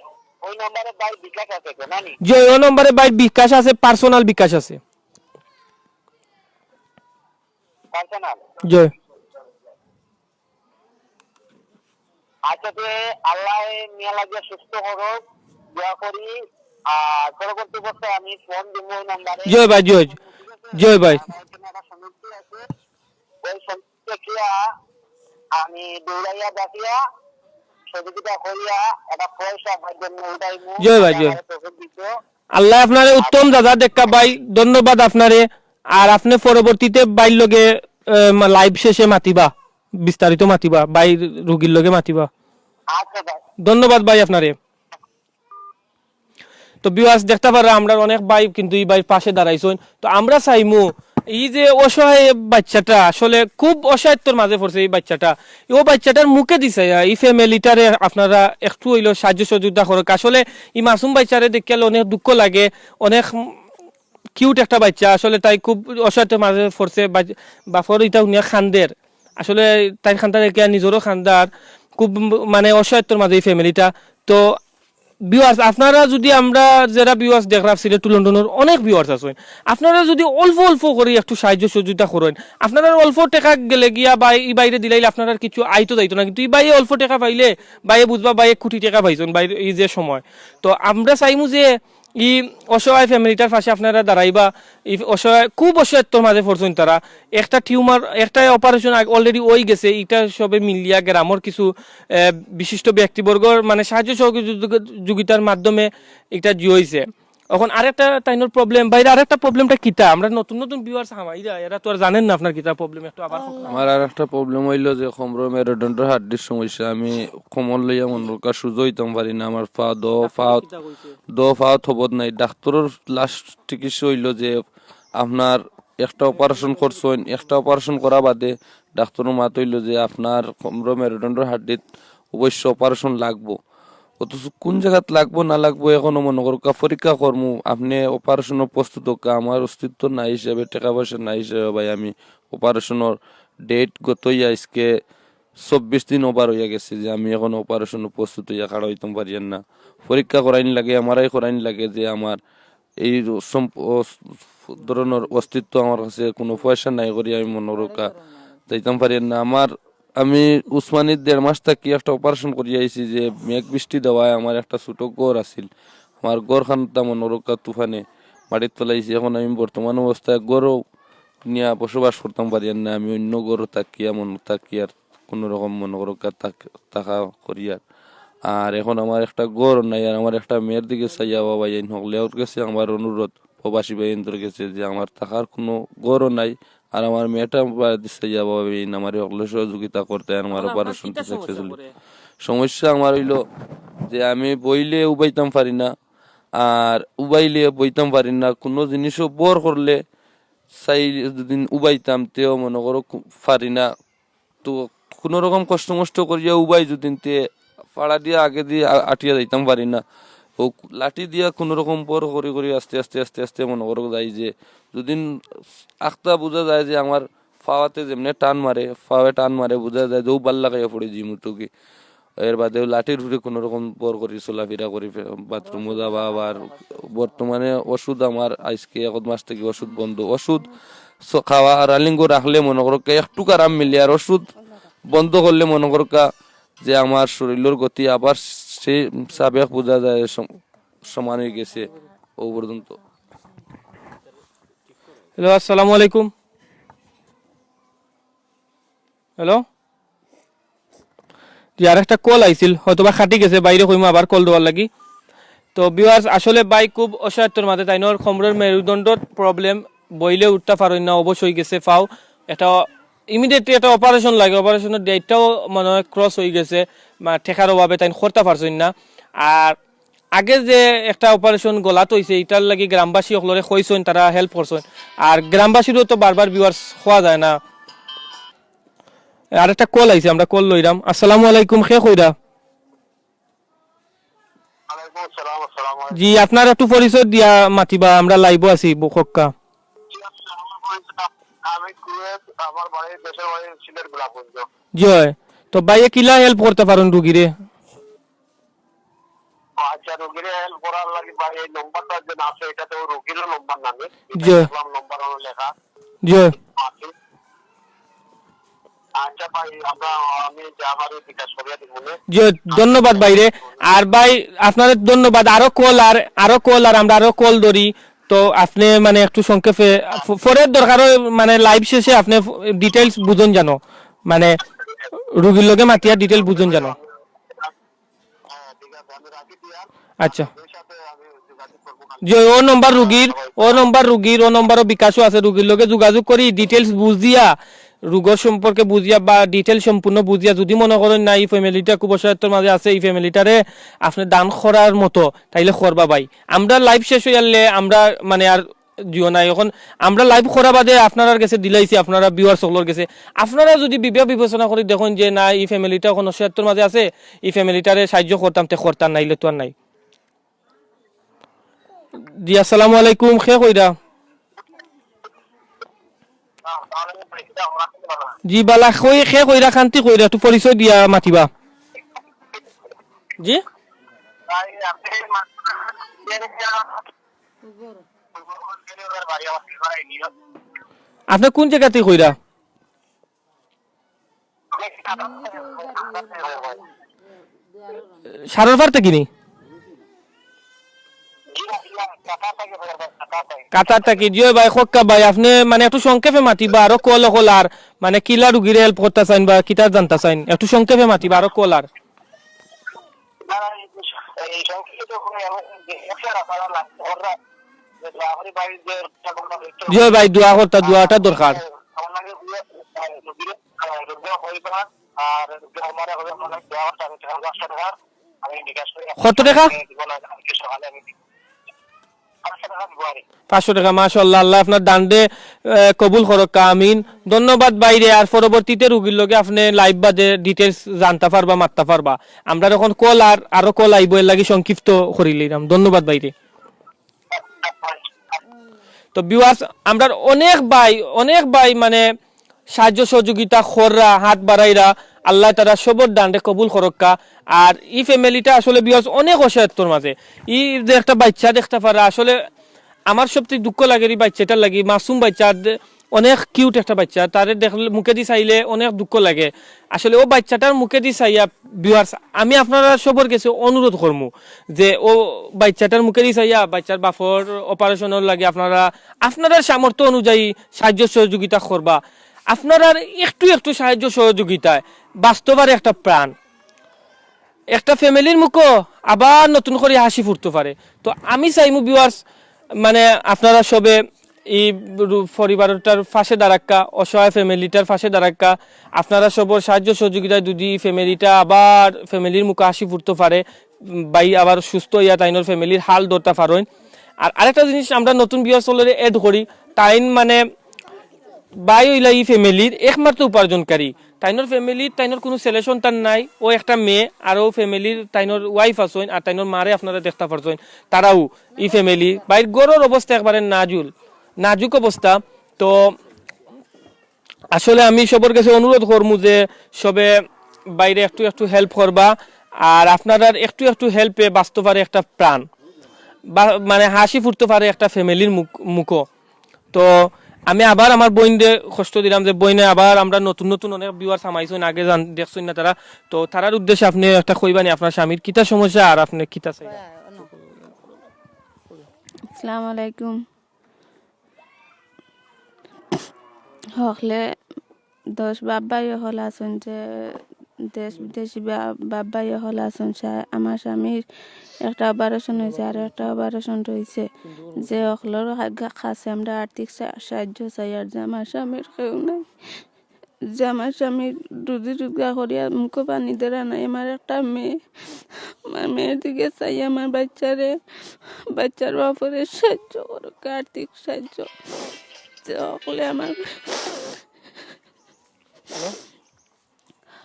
ওই নম্বরে ভাই বিকাশ আছে তো, না নি? জি, ওই নম্বরে ভাই বিকাশ আছে, পার্সোনাল বিকাশ আছে। পার্সোনাল? জি। আচ্ছা, তে আল্লাহ মিয়া লাগিয়া সুস্থ করুক, দোয়া করি। আর পরবর্তী অবস্থায় আমি ফোন দিব ওই নম্বরে। জি ভাই, জি। জি ভাই। আমার এখানে একটা সমিতি আছে, ওই সমিতি দেখিয়া আমি দৌড়াইয়া ডাকিয়া সহযোগিতা করিয়া একটা পয়সা ভাইদের নিয়ে উঠাইমু। জি ভাই, জি। আমারে তৌফিক দিত। আল্লাহ আপনারে উত্তম দাদা দেখা ভাই, ধন্যবাদ আপনারে। আর আপনে পরবর্তীতে ভাইর লগে, আহ, মা-, লাইভ শেষে মাতিবা, বিস্তারিত মাতিবা, ভাই রুগীর লগে মাতিবা। আচ্ছা ভাই। ধন্যবাদ ভাই আপনারে। তো ভিউয়ার্স, দেখতা পাররা, আমরার অনেক ভাই কিন্তু ই ভাইর পাশে দাঁড়াইছইন। তো আমরা চাইমু, ই যে অসহায় বাচ্চাটা, আসলে খুব অসহায়ত্বর মাঝে পড়ছে ই বাচ্চাটা, ও বাচ্চাটার মুখেদি চাইয়া ই ফ্যামিলিটারে আপনারা একটু অইলেও সাহায্য সহযোগিতা করউক্কা। আসলে ই মাসুম বাচ্চারে দেখিয়া অনেক দুঃখ লাগে, অনেক কিউট একটা বাচ্চা। আসলে তাই খুব অসহায়ত্বর মাঝে পড়ছে, বাপ-, বাপর ইটা হুনিয়া কান্দের। আসলে তাইর কান্দা দেখিয়া নিজরও কান্দার, খুব মানে অসহায়ত্বর মাঝে ই ফ্যামিলিটা। তো ভিউয়ার্স, আপনারা যদি, আমরা যারা ভিউয়ার্স দেখরা সিলেট টু লন্ডনর অনেক ভিউয়ার্স আছইন, আপনারা যদি অল্প অল্প করি একটু সাহায্য সহযোগিতা করইন, আপনারার অল্প টেকা গেলে গিয়া বা ই ভাইরে দিলাইলে আপনারার কিছু আইতো যাইতো না, কিন্তু ই ভাইয়ে অল্প টেকা পাইলে ভাইয়ে বুঝবা ভাইয়ে কোটি টেকা পাইছইন ভাইর ই যে সময়। তো আমরা চাইমু যে ই অসহায় ফ্যামিলিটার পাশে আপনারা দাঁড়াইবা। ই অসহায়, খুব অসহায়ত্বর মাঝে পড়ছইন তারা। একটা টিউমার, একটা অপারেশন আগ-, already অই গেছে। ইটা সবে মিলিয়া গ্রামর কিছু, আহ, বিশিষ্ট ব্যক্তিবর্গর মানে সাহায্য সহযোগিতার মাধ্যমে ইটা জি অইছে। অখন আরেকটা তাইনর প্রবলেম, ভাইরে, আরেকটা প্রবলেমটা কিতা? আমরা নতুন নতুন ভিউয়ার্স হামাইরা, এরা তো আর জানইন না আপনার কিতা প্রবলেম, একটু আবার কউক্কা। আমার আরেকটা প্রবলেম অইলো যে কোমরর মেরুদণ্ডর হাড্ডির সমস্যা। আমি কোমর লইয়া মনো করউক্কা সুজা অইতাম পারি না। আমার পা, দো পা, কিতা কইছে? দো পা থবত নাই। ডাক্তরর লাস্ট চিকিৎসা অইলো যে আপনার একটা অপারেশন করছইন, একটা অপারেশন করা বাদে ডাক্তরর মাত অইলো যে আপনার কোমরর মেরুদণ্ডর হাড্ডিত অবশ্য অপারেশন লাগবো। অথচ কুন জাগাত লাগবো না লাগবো এখনো মনো করউক্কা পরীক্ষা করমু। আপনে অপারেশনর প্রস্তুত অউক্কা, আমার অস্তিত্ব নাই হিসাবে, টেকা পয়সা নাই হিসাবে ভাই আমি অপারেশনর ডেট গত ইয়া আইজকে চব্বিশ দিন ওভার অইয়া গেছে যে আমি এখনো অপারেশনর প্রস্তুত অইয়া খাড়া অইতাম পারিয়ার না। পরীক্ষা করাইন লাগে, এমআরআই করাইন লাগে যে আমার এই সম-, অস-, ধরনর অস্তিত্ব আমার কাছে কুনু পয়সা নাই করি আমি মনো করউক্কা যাইতাম পারিয়ার না। আমার, আমি উসমানীত দেড় মাস থাকি একটা অপারেশন করিয়া আইছি যে মেঘ বৃষ্টি দেওয়ায় আমার একটা ছোট ঘর আছিল, আমার ঘরখানতা মনো করউক্কা তুফানে মাটিত ফালাইছে। এখন আমি বর্তমান অবস্থায় ঘরও নিয়া বসবাস করতাম পারিয়ার না, আমি অইন্য ঘরো থাকিয়া মনো থাকিয়ার কুনু রকম মনো করউক্কা থাক-, থাকা করিয়ার। আর এখন আমার একটা ঘরও নাই, আর আমার একটা মেয়ের দিকে চাইয়া বাবা, এই হকলর গেছে আমার অনুরোধ, প্রবাসী ভাইয়াইন্তর গেছে যে আমার থাকার কুনু ঘরও নাই, আর আমার মেয়েটা বাদে চাইয়া বাবা, এই আমারে হকলে সহযোগিতা করতা, আর আমার অপারেশনটা সাকসেসফুলি। সমস্যা আমার অইলো যে আমি বইলে উবাইতাম পারি না, আর উবাইলে বইতাম পারি না, কুনু জিনিসও বর করলে চাই দুদিন উবাইতাম, তেও মনো করো কু-, পারি না। তো কুনু রকম কষ্ট মষ্ট করিয়া উবাই যুদিন তে ফাড়া দিয়া আগেদি আ-, আটিয়া যাইতাম পারি না। ও লাঠি দিয়া কুনু রকম বর করি করি আস্তে আস্তে আস্তে আস্তে মনো করো যাই যে যুদিন আখতা বুঝা যায় যে আমার ফাওয়াতে যেমনে টান মারে, ফাওয়ে টান মারে, বুঝা যায় যে ও বাল্লা খাইয়া পড়ি যিমু টুকি। এর বাদে লাঠির উপরে কুনু রকম বর করি চলাফিরা করি ফে-, বাথরুমও যাবা, আবার বর্তমানে ওষুধ আমার আইজকে এক মাস থাকি ওষুধ বন্ধ। ওষুধ স-, খাওয়া আর আলিঙ্গ রাখলে মনো করো কে একটুক আরাম মিলে, আর ওষুধ বন্ধ করলে মনো করো কা যে আমার শরীলর গতি আবার সেই সাবেক বুঝা যায় সম-, সমান অই গেছে ও পর্যন্ত। হ্যালো, আসসালামু আলাইকুম। হ্যালো। জি, আরেকটা কল আইছিল, হয়তোবা কাটি গেছে, ভাইরে কইমু আবার কল দেওয়ার লাগি। তো ভিউয়ার্স, আসলে ভাই খুব অসহায়ত্বর মাঝে, তাইনর কোমরর মেরুদণ্ডর প্রবলেম, বইলে উঠতা পারইন না, অবশ অই গেছে ফাও। একটা ইমিডিয়েটলি একটা অপারেশন লাগে, অপারেশনর ডেটটাও মনে হয় ক্রস অই গেছে, মা-, টেকার অভাবে তাইন করতা পারছইন না। আর আগে যে একটা অপারেশন গলাত অইছে, ইটার লাগি গ্রামবাসী হকলরে কইছইন, তারা হেল্প করছইন। আর গ্রামবাসীরও তো বারবার ভিউয়ার্স কওয়া যায় না। আরেকটা কল আইছে, আমরা কল লইরাম। আসসালামু আলাইকুম, কে কইরা? ওয়ালাইকুম আসসালাম, আসসালামু আলাইকুম। জি, আপনার একটু পরিচয় দিয়া মাতিবা, আমরা লাইভও আছি, বু-, কউক্কা। জি, আসসালামু আলাইকুম। আমি কুয়েত, আমার বাড়ি, দেশের বাড়ি সিলেট গোলাপগঞ্জ। জি অয়। তো ভাইয়ে কিলা হেল্প করতা পারইন রুগীরে? আচ্ছা, রুগীরে হেল্প করার লাগি ভাই এই নম্বরটা যে আছে, এটা তো রুগীরও নম্বর নামে। জি। দেখলাম নম্বর আমার লেখা। জি। আছে। আচ্ছা ভাই, আমরা, আমি যা পারি বিকাশ করিয়া দিব নে। জি, ধন্যবাদ ভাইরে। আর ভাই, আপনারে ধন্যবাদ। আরো কল আর, আরো কল আর আমরা আরো কল ধরি। তো আপনে মানে একটু সংক্ষেপে, ফ-, পরের দরকারও মানে লাইভ শেষে আপনে ফ-, ডিটেইলস বুঝন জানো। মানে রুগীর লগে মাতিয়া ডিটেইল বুঝন জানো। আচ্ছা। জি, ও নম্বর রুগীর, ও নম্বর রুগীর, ও নম্বরও বিকাশও আছে, রুগীর লগে যোগাযোগ করি, ডিটেইলস বুঝিয়া, রোগর সম্পর্কে বুঝিয়া বা ডিটেইল সম্পূর্ণ বুঝিয়া যদি মনে করইন না, ই ফ্যামিলিটা খুব অসহায়ত্বর মাঝে আছে, ই ফ্যামিলিটারে আপনে দান করার মতো, তাইলে করবা ভাই। আমরা লাইভ শেষ অইয়ারলে আমরা মানে আর জিও নাই। অখন আমরা লাইভ করা বাদে আপনারার গেছে দিলাইছি, আপনারা ভিউয়ার্স অকলর গেছে। আপনারা যদি বিবেক বিবেচনা করি দেখইন যে না, ই ফ্যামিলিটা অখন অসহায়ত্বর মাঝে আছে, ই ফ্যামিলিটারে সাহায্য করতাম, তে করতাম, নাইলে তো আর নাই। জি, আসসালামু আলাইকুম, কে কইরা? জি, বালা, কই, কে কইরা, কান্তি কইরা, একটু পরিচয় দিয়া মাতিবা। জি? আপনে কোন জাগাত থাকি কইরা? সারোয়ার থাকি নি? কাতার থাকি। জি অয় ভাই, কউক্কা ভাই, আপনে মানে একটু সংক্ষেপে মাতিবা, আরো কল অকল আর মানে কিলা রুগীরে হেল্প করতা চাইন বা কিতা জানতা চাইন, একটু সংক্ষেপে মাতিবা, আরো কল আর। জি অয় ভাই, দোয়া করতা, দোয়াটা দরকার। কত টেকা? পাঁচশো টেকা। মাশাআল্লাহ, আল্লায় আপনার দানরে, আহ, কবুল করউক্কা, আমিন। ধন্যবাদ ভাইরে। আর পরবর্তীতে রুগীর লগে আপনে লাইভ বাদে ডিটেইলস জানতা পারবা, মাততা পারবা। আমরার অখন কল আর আরো কল আইবো, এরলাগি সংক্ষিপ্ত করিলিরাম। ধন্যবাদ ভাইরে। তো ভিউয়ার্স, আমরার অনেক ভাই, অনেক ভাই মানে সাহায্য সহযোগিতা কররা, হাত বাড়াইরা, আল্লায় তারার সবর দানরে কবুল করউক্কা। আর ই ফ্যামিলিটা আসলে ভিউয়ার্স অনেক অসহায়ত্বর মাঝে। ই যে একটা বাইচ্চা দেখতা পাররা, আসলে আমার সবচেয়ে দুঃখ লাগের ই বাইচ্চাটার লাগি, মাসুম বাইচ্চা, দে-, অনেক কিউট একটা বাইচ্চা, তারে দেখলে মুখেদি চাইলে অনেক দুঃখ লাগে। আসলে অউ বাইচ্চাটার মুখেদি চাইয়া ভিউয়ার্স, আমি আপনারা সবর গেছে অনুরোধ করমু যে অউ বাইচ্চাটার মুখেদি চাইয়া, বাইচ্চার বাপর অপারেশনর লাগি আপনারা আপনারার সামর্থ্য অনুযায়ী সাহায্য সহযোগিতা করবা। আপনারার একটু একটু সাহায্য সহযোগিতায় বাঁচতো পারে একটা প্রাণ, একটা ফ্যামিলির মুখো আবার নতুন করি হাসি ফুটতো পারে। তো আমি চাইমু ভিউয়ার্স, মানে আপনারা সবে ই রু-, পরিবারটার পাশে দাঁড়াউক্কা, অসহায় ফ্যামিলিটার পাশে দাঁড়াউক্কা। আপনারা সবর সাহায্য সহযোগিতায় যদি ই ফ্যামিলিটা আবার ফ্যামিলির মুখো হাসি ফুটতো পারে, উম, ভাই আবার সুস্থ অইয়া তাইনর ফ্যামিলির হাল ধরতা পারইন। আর আরেকটা জিনিস আমরা নতুন ভিউয়ার্স অকলরে অ্যাড করি, তাইন মানে ভাই অইলা ই ফ্যামিলির একমাত্র উপার্জনকারী। তাইনর ফ্যামিলির, তাইনর কুনু ছেলে সন্তান নাই, অউ একটা মেয়ে, আর অউ ফ্যামিলির তাইনর ওয়াইফ আছইন, আর তাইনর মারে আপনারা দেখতা পারছইন, তারাও ই ফ্যামিলি। ভাইর ঘরর অবস্থা একবারে নাজুল, নাজুক অবস্থা। তো আসলে আমি সবর গেছে অনুরোধ করমু যে সবে ভাইরে একটু একটু হেল্প করবা, আর আপনারার একটু একটু হেল্পে বাঁচতো পারে একটা প্রাণ, বা মানে হাসি ফুটতো পারে একটা ফ্যামিলির মুখ, মুখো। তো আমি আবার আমার বইনরে কষ্ট দিলাম যে বইনে আবার আমরা নতুন নতুন অনেক ভিউয়ার্স হামাইছইন, আগে জান-, দেখছইন না তারা। তো তারার উদ্দেশ্যে আপনে একটা কইবা নি আপনার স্বামীর কিতা সমস্যা আর আপনে কিতা চাইরা? আসসালামু আলাইকুম। হকলে দশ বাপ ভাই অকল আছইন যে দেশ বিদেশি বা-, বাপ ভাই অকল আছইন। সা-, আমার স্বামীর একটা অপারেশন অইছে, আরো একটা অপারেশন রইছে। যে অকলর কা-, কাছে আমরা আর্থিক সা-, সাহায্য চাই, আর যে আমার স্বামীর কেউ নাই, যে আমার স্বামীর রুজি রোজগার করিয়া মুখো পানি দেরা নাই। আমার একটা মেয়ে, আমার মেয়ের দিকে চাই, আমার বাচ্চারে, বাচ্চার বাপরে সাহায্য করউক্কা, আর্থিক সাহায্য। যে হকলে আমার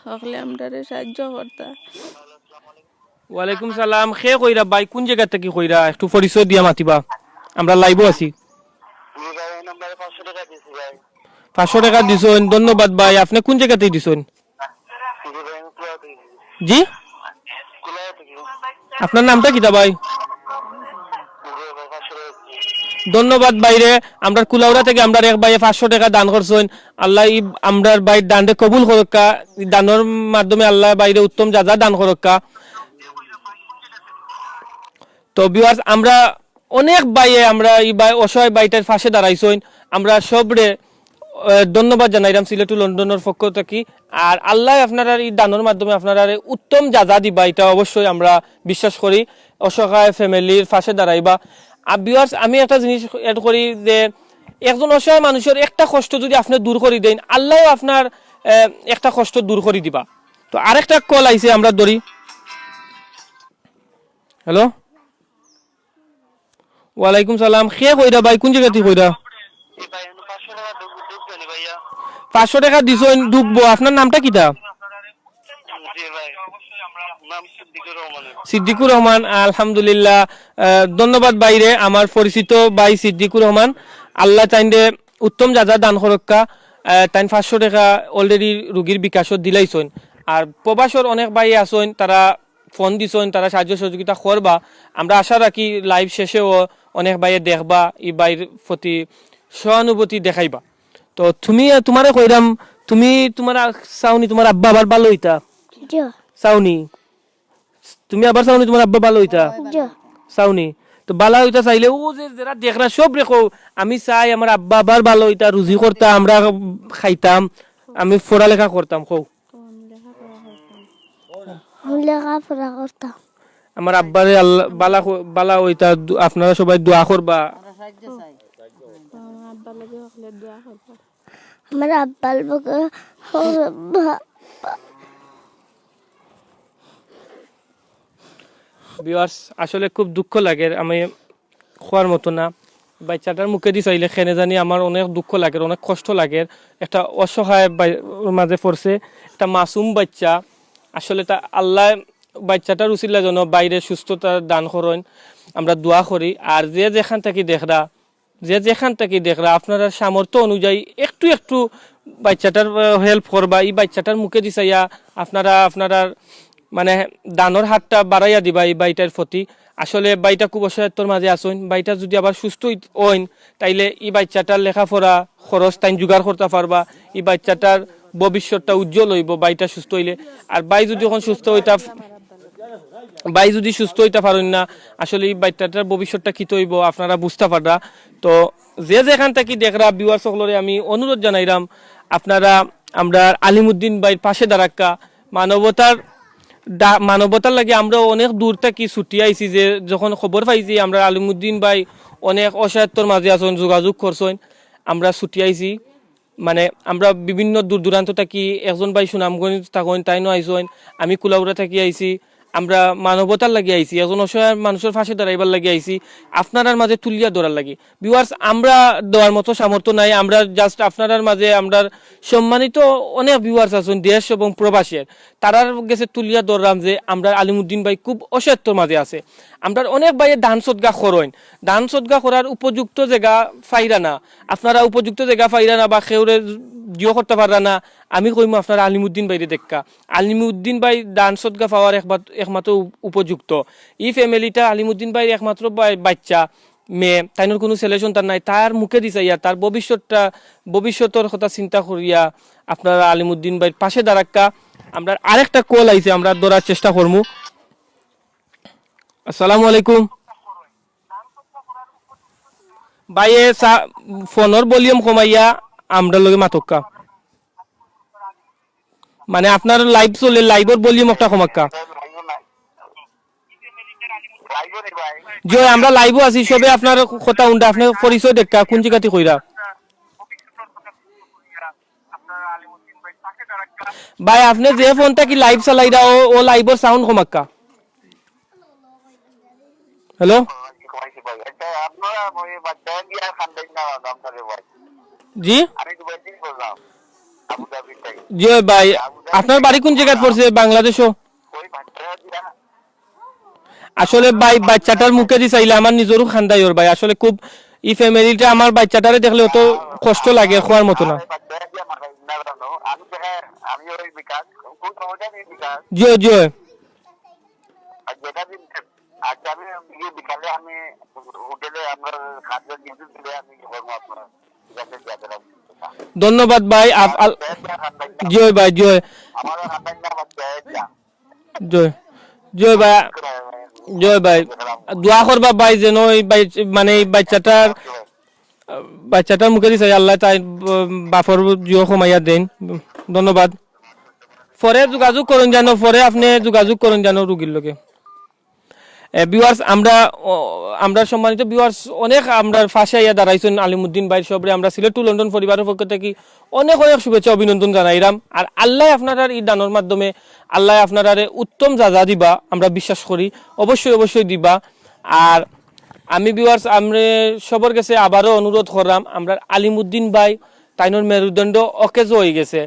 হকলে আমরারে সাহায্য করতা। ওয়ালাইকুম সালাম, কে কইরা ভাই, কুন জাগা থাকি কইরা? একটু পরিচয় দিয়া মাতিবা, আমরা লাইভো আছি। জি ভাই, এই নম্বরে পাঁচশো টেকা দিছি ভাই। পাঁচশো টেকা দিছইন, ধন্যবাদ ভাই। আপনে কুন জাগা থাকি দিছইন? জি ভাই, আমি কুলাউড়া থাকি। জি? কুলাউড়া থাকি। আপনার নামটা কিতা ভাই? জি ভাই, পাঁচশো টেকা দিছি। ধন্যবাদ ভাইরে, আমরার কুলাউড়া থাকি আমরার এক ভাইয়ে পাঁচশো টেকা দান করছইন। আল্লায় ই আমরার ভাইর দানরে কবুল করউক্কা, ই দানর মাধ্যমে আল্লায় ভাইরে উত্তম যা যা দান করউক্কা। তো ভিউয়ার্স, আমরা অনেক ভাইয়ে আমরা ই ভাই, অসহায় ভাইটার পাশে দাঁড়াইছইন, আমরা সবরে, আহ, ধন্যবাদ জানাইরাম সিলেটু লন্ডনর পক্ষ থাকি। আর আল্লায় আপনারার ই দানর মাধ্যমে আপনারারে উত্তম যা যা দিবা, ইটা অবশ্যই আমরা বিশ্বাস করি। অসহায় ফ্যামিলির পাশে দাঁড়াইবা। আর ভিউয়ার্স, আমি একটা জিনিস অ্যাড করি যে একজন অসহায় মানুষর একটা কষ্ট যদি আপনে দূর করি দেইন, আল্লায়ও আপনার, আহ, একটা কষ্ট দূর করি দিবা। তো আরেকটা কল আইছে, আমরা ধরি। হ্যালো, ওয়ালাইকুম সালাম। কে কইরা ভাই, কোন জাগা থাকি কইরা? জি ভাই, আমি পাঁচশো টাকা ঢুক-, ঢুকবে নি ভাইয়া। পাঁচশো টাকা দিছইন, ঢুকবো। আপনার নামটা কিতা? জি ভাই, নাম সিদ্দিকুর রহমান। সিদ্দিকুর রহমান, আলহামদুলিল্লাহ। আহ, ধন্যবাদ ভাইরে, আমার পরিচিত ভাই সিদ্দিকুর রহমান। আল্লাহ তাইনরে উত্তম যা যা দান করউক্কা। আহ, তাইন পাঁচশো টাকা already রুগীর বিকাশো দিলাইছইন। আর প্রবাসর অনেক ভাই আছইন, তারা ফোন দিছইন, তারা সাহায্য সহযোগিতা করবা। আমরা আশা রাখি live শেষেও অনেক ভাইয়ে দেখবা, ই ভাইর প্রতি সহানুভূতি দেখাইবা। তো তুমি, তুমারে কইরাম, তুমি তুমার আ-, চাওনি তুমার আব্বা আবার ভালো অইতা? জি। চাওনি? তুমি আবার চাওনি তুমার আব্বা ভালো অইতা? জি। চাওনি? তো ভালা অইতা চাইলে অউ যে যেরা দেখরা সবরে কও, আমি চাই আমার আব্বা আবার ভালো অইতা, রুজি করতা, আমরা খাইতাম, আমি পড়ালেখা করতাম, কও। আমি লেখাপড়া করতাম। আমার আব্বারে আল্লাহ বালা ক-, বালা অইতা, দু-, আপনারা সবাই দোয়া করবা। আমার আব্বার লগে হকলে দোয়া করবা। আমার আব্বার লগে, আমার আব্বা। Viewers, আসলে খুব দুঃখ লাগের, আমি কওয়ার মতো না। বাইচ্চাটার মুখেদি চাইলে কেনে জানি আমার অনেক দুঃখ লাগের, অনেক কষ্ট লাগের। একটা অসহায় বাই-, মাঝে পড়ছে, একটা মাসুম বাইচ্চা। আসলে তা আল্লায় বাইচ্চাটার উসিলা যেন ভাইরে সুস্থতা দান করইন, আমরা দোয়া করি। আর যে যেখান থাকি দেখরা, যে যেখান থাকি দেখরা, আপনারার সামর্থ্য অনুযায়ী একটু একটু বাইচ্চাটার, আহ, help করবা। ই বাইচ্চাটার মুখেদি চাইয়া আপনারা আপনারার মানে দানর হাতটা বাড়াইয়া দিবা ই ভাইটার প্রতি। আসলে ভাইটা খুব অসহায়ত্বর মাঝে আছইন। ভাইটা যদি আবার সুস্থ অইত-, অইন, তাইলে ই বাইচ্চাটার লেখাপড়া খরচ তাইন জোগাড় করতা পারবা। ই বাইচ্চাটার ভবিষ্যৎটা উজ্জ্বল অইবো ভাইটা সুস্থ অইলে। আর ভাই যদি অখন সুস্থ অইতা, ভাই যদি সুস্থ অইতা পারইন না, আসলে ই বাইচ্চাটার ভবিষ্যৎটা কিতা অইবো আপনারা বুঝতা পাররা। তো যে যেখান থাকি দেখরা viewers হকলরে আমি অনুরোধ জানাইরাম, আপনারা আমরার আলিমুদ্দিন ভাইর পাশে দাঁড়াউক্কা। মানবতার দা-, মানবতার লাগি আমরা অনেক দূর থাকি ছুটি আইছি, যে যখন খবর পাইছি আমরার আলিমুদ্দিন ভাই অনেক অসহায়ত্বর মাঝে আছইন, যোগাযোগ করছইন, আমরা ছুটি আইছি। মানে আমরা বিভিন্ন দূর দূরান্ত থাকি, একজন ভাই সুনামগঞ্জ থাকইন, তাইনও আইছইন, আমি কুলাউড়া থাকি আইছি। আমরা মানবতার লাগি আইছি, একজন অসহায় মানুষর পাশে দাঁড়াইবার লাগি আইছি, আপনারার মাঝে তুলিয়া ধরার লাগি। Viewers, আমরা দেওয়ার মতো সামর্থ্য নাই, আমরা just আপনারার মাঝে আমরার সম্মানিত অনেক viewers আছইন দেশ এবং প্রবাসের, তারার গেছে তুলিয়া ধররাম যে আমরার আলিমুদ্দিন ভাই খুব অসহায়ত্বর মাঝে আছে। আমরার অনেক ভাইয়ে দান সদকা করইন, দান সদকা করার উপযুক্ত জাগা পাইরা না, আপনারা উপযুক্ত জাগা পাইরা না বা কেউরে জিও করতা পাররা না, আমি কইমু আপনারা আলিমুদ্দিন ভাইরে দেখউক্কা। আলিমুদ্দিন ভাই দান সদকা পাওয়ার একমাত-, একমাত্র উপ-, উপযুক্ত। ই family-টা আলিমুদ্দিন ভাইর একমাত্র বাই-, বাইচ্চা, মেয়ে, তাইনর কুনু ছেলে সন্তান নাই। তার মুখেদি চাইয়া, তার ভবিষ্যৎটা, ভবিষ্যতর কথা চিন্তা করিয়া আপনারা আলিমুদ্দিন ভাইর পাশে দাঁড়াউক্কা। আমরার আরেকটা call আইছে, আমরা ধরার চেষ্টা করমু। আসসালামু আলাইকুম। ভাইয়ে সা-, ফোনর volume কমাইয়া আমরার লগে মাতউক্কা। মানে আপনার live চলে, live-র volume একটা কমাউক্কা। জি অয়, আমরা live-ও আছি, সবে আপনার কথা হুনরা, আপনার পরিচয় দেউক্কা, কুন জাগা থাকি কইরা? ভাই, আপনে যে ফোন থাকি live চালাইরা, অউ, অউ live-র sound কমাউক্কা। হ্যালো? জি? জি অয় ভাই, আপনার বাড়ি কুন জাগাত পড়ছে বাংলাদেশো? আসলে ভাই, বাইচ্চাটার মুখেদি চাইলে আমার নিজরও কান্দা অর ভাই। আসলে খুব, ই family-টা আমার বাইচ্চাটারে দেখলে অত কষ্ট লাগে, কওয়ার মতো না। জি অয়, জি অয়। ধন্যবাদ ভাই। আপ-, আল-, জি অয় ভাই, জি অয়। জি অয়। জি অয় ভাই, জি অয় ভাই। দোয়া করবা ভাই যেন ই বাই-, মানে ই বাইচ্চাটার, বাইচ্চাটার মুখেদি চাই আল্লায় তাইর ব-, বাপর জিও কমাইয়া দেইন। ধন্যবাদ। পরে যোগাযোগ করইন জানো, পরে আপনে যোগাযোগ করইন জানো রুগীর লগে। এ, ভিউয়ার্স, আমরা, ও, আমরা সম্মানিত ভিউয়ার্স, অনেক আমরার পাশে আইয়া দাঁড়াইছইন আলিমুদ্দিন ভাইর সবরে। আমরা সিলেট টু লন্ডন পরিবারর পক্ষ থাকি অনেক অনেক শুভেচ্ছা অভিনন্দন জানাইরাম। আর আল্লায় আপনারার ই দানর মাধ্যমে আল্লায় আপনারারে উত্তম যা যা দিবা, আমরা বিশ্বাস করি, অবশ্যই অবশ্যই দিবা। আর আমি ভিউয়ার্স, আমরা সবর গেছে আবারও অনুরোধ কররাম, আমরার আলিমুদ্দিন ভাই, তাইনর মেরুদণ্ড অকেজো অইগেছে।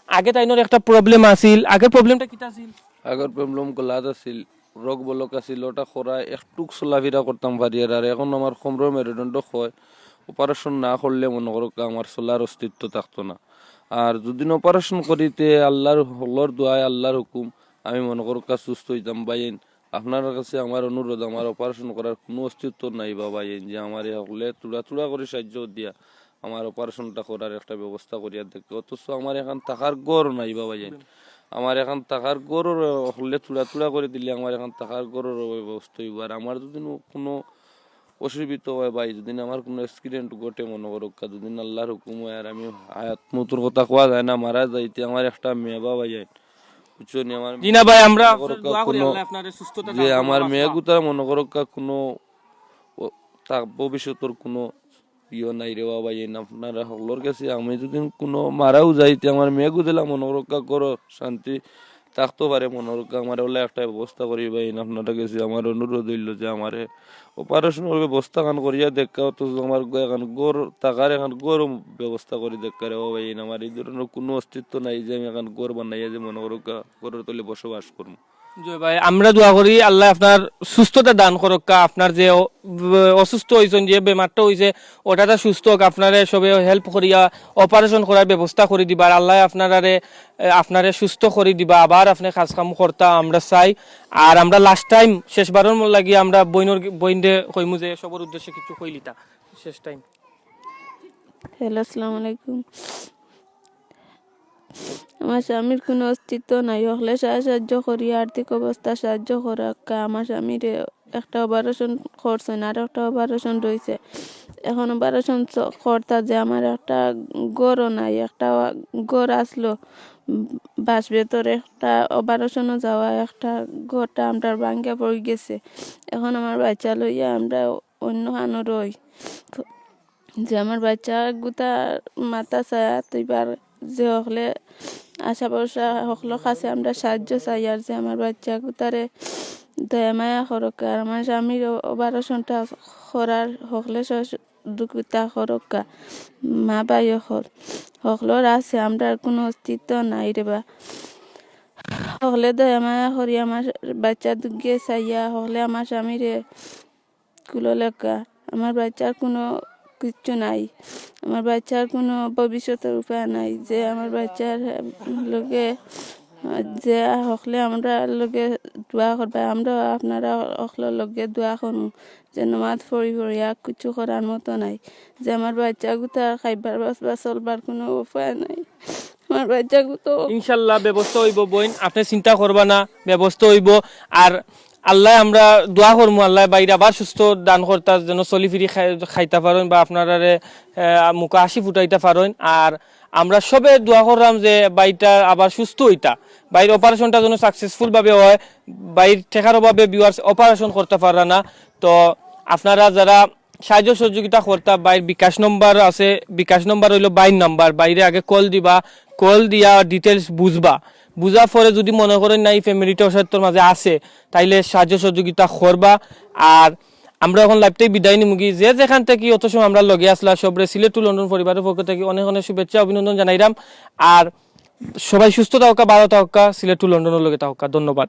আগে তাইনর একটা প্রবলেম আছিল, আগের প্রবলেমটা কিতা আছিল? আগর প্রবলেম গলাত আছিল, রগ বলক আছিল, ওটা খরা একটুক চলাফিরা করতাম পারি আর, আর এখন আমার কোমরর মেরুদণ্ড ক্ষয়, অপারেশন না করলে মনো করউক্কা আমার চলার অস্তিত্ব থাকতো না। আর যুদি অপারেশন করিতে আল্লার হকলর দোয়ায় আল্লার হুকুম আমি মনো করউক্কা সুস্থ অইতাম ভাইয়াইন। আপনারার কাছে আমার অনুরোধ, আমার অপারেশন করার কুনু অস্তিত্ব নাই বা ভাইয়াইন, যে আমারে হকলে থুড়া থুড়া করি সাহায্য দিয়া আমার অপারেশনটা করার একটা ব্যবস্থা করিয়া দেউক্কা। অথচ আমার এখান থাকার ঘর নাই বা ভাইয়াইন। আমার এখান থাকার ঘরর হকলে থুড়া থুড়া করি দিলে আমার এখান থাকার ঘরর ব্যবস্থা অইবো। আর আমার যুদি কুনু অসুবিধা হয় ভাই, যুদি আমার কুনু অ্যাক্সিডেন্ট ঘটে মনো করউক্কা, যুদি আল্লার হুকুম হয় আর আমি হায়াত মউতর কথা কওয়া যায় না, মারা যাইতে আমার একটা মেয়ে বা ভাইয়াইন, বুঝছো নি? আমার জি না ভাই, আমরা মনো করউক্কা দোয়া করি কুনু, আল্লায় আপনারে সুস্থতা যে দান করুক, আমার মেয়ে গুতার মনো করউক্কা কুনু ও, তা ভবিষ্যতর কুনু ইয়ে নাই রে বা ভাইয়াইন। আপনারা হকলর গেছে আমি যুদি কুনু মারাও যাইতে আমার মেয়ে গুতাইলা মনো করউক্কা ঘরো শান্তি থাকতো পারে মনো করউক্কা, আমার ওলা একটা ব্যবস্থা করি ভাইয়াইন। আপনারার গেছে আমার অনুরোধ অইলো যে আমারে অপারেশনর ব্যবস্থা খান করিয়া দেউক্কা, অথচ আমার গ-, এখান ঘর থাকার এখান ঘর ব্যবস্থা করি দেউক্কা রে বা ভাইয়াইন। আমার ই ধরনর কুনু অস্তিত্ব নাই যে আমি এখান ঘর বানাইয়া যে মনো করউক্কা ঘরর তলে বসবাস করমু। জি ভাই, আমরা দোয়া করি আল্লায় আপনার সুস্থতা দান করউক্কা, আপনার যে অ-, অসুস্থ অইছইন, যে বেমারটা অইছে, ওটাতে সুস্থ হোক, আপনারে সবে হেল্প করিয়া অপারেশন করার ব্যবস্থা করি দিবা, আর আল্লায় আপনারারে, এ, আপনারে সুস্থ করি দিবা, আবার আপনে কাজ কাম করতা আমরা চাই। আর আমরা লাস্ট টাইম, শেষবারর লাগি আমরা বইনর, বইনরে কইমু যে সবর উদ্দেশ্যে কিছু কইলিতা শেষ টাইম। হ্যালো, আসসালামু আলাইকুম। আমার স্বামীর কুনু অস্তিত্ব নাই, হকলে সাহায্য করি, আর্থিক অবস্থা সাহায্য করউক্কা। আমার স্বামীরে একটা অপারেশন করছইন, আর একটা অপারেশন রইছে। এখন অপারেশন চ-, করতা যে আমার একটা ঘরও নাই, একটা ঘর আছলো, উম, বাস ভেতরে একটা অপারেশনও যাওয়া, একটা ঘরটা আমরার ভাঙ্গিয়া পড়ি গেছে। এখন আমার বাইচ্চা লইয়া আমরা অন্য খানো রই। যে আমার বাইচ্চা গুতা মাথা ছায়া তুইবার যে হকলে আশা ভরসা হকলর কাছে আমরা সাহায্য চাই, আর যে আমার বাইচ্চা গুতারে দয়া মায়া করউক্কা, আর আমার স্বামীর অ-, অপারেশনটা করার হকলে সহযোগিতা করউক্কা। মা ভাই হকল, হকলর আছে, আমরার কুনু অস্তিত্ব নাই রে বা। হকলে দয়া মায়া করি আমার বাইচ্চা দুগে চাইয়া, হকলে আমার স্বামীরে কুলো লেখা। আমার বাইচ্চার কুনু কিচ্ছু নাই, আমার বাইচ্চার কুনু ভবিষ্যতর উপায় নাই। যে আমার বাইচ্চার লগে, যে হকলে আমরার লগে দোয়া করবা, আমরাও আপনারা হকলর লগে দোয়া করমু। যে নমাজ পড়ি পড়ি আর কিচ্ছু করার মতো নাই। যে আমার বাইচ্চা গুতার খাইবার বাঁচবার চলবার কুনু উপায় নাই। আমার বাইচ্চা গুতো ইনশাল্লাহ ব্যবস্থা অইবো বইন, আপনে চিন্তা করবা না, ব্যবস্থা অইবো। আর আল্লায় আমরা দোয়া করমু, আল্লায় বাইরে আবার সুস্থ দান করতা, যেন চলি ফিরি খাই-, খাইতা পারইন বা আপনারারে, আহ, মুখো হাসি ফুটাইতা পারইন। আর আমরা সবে দোয়া কররাম যে বাইটা আবার সুস্থ অইতা, বাইর অপারেশনটা যেন সাকসেসফুল ভাবে হয়। বাইর টেকার অভাবে ভিউয়ার্স অপারেশন করতা পাররা না। তো আপনারা যারা সাহায্য সহযোগিতা করতা, বাইর বিকাশ নম্বর আছে, বিকাশ নম্বর অইলো বাইর নাম্বার, বাইরে আগে কল দিবা, কল দিয়া ডিটেইলস বুঝবা, বুঝার পরে যুদি মনে করইন না ই ফ্যামিলিটা অসহায়ত্বর মাঝে আছে, তাইলে সাহায্য সহযোগিতা করবা। আর আমরা এখন লাইভটাই বিদায় নিমুগি। যে যেখান থাকি অত সময় আমরার লগে আছলা, সবরে সিলেট টু লন্ডন পরিবারর পক্ষ থাকি অনেক অনেক শুভেচ্ছা অভিনন্দন জানাইরাম। আর সবাই সুস্থ থাকউক্কা, ভালো থাকউক্কা, সিলেট টু লন্ডনর লগে থাকউক্কা। ধন্যবাদ।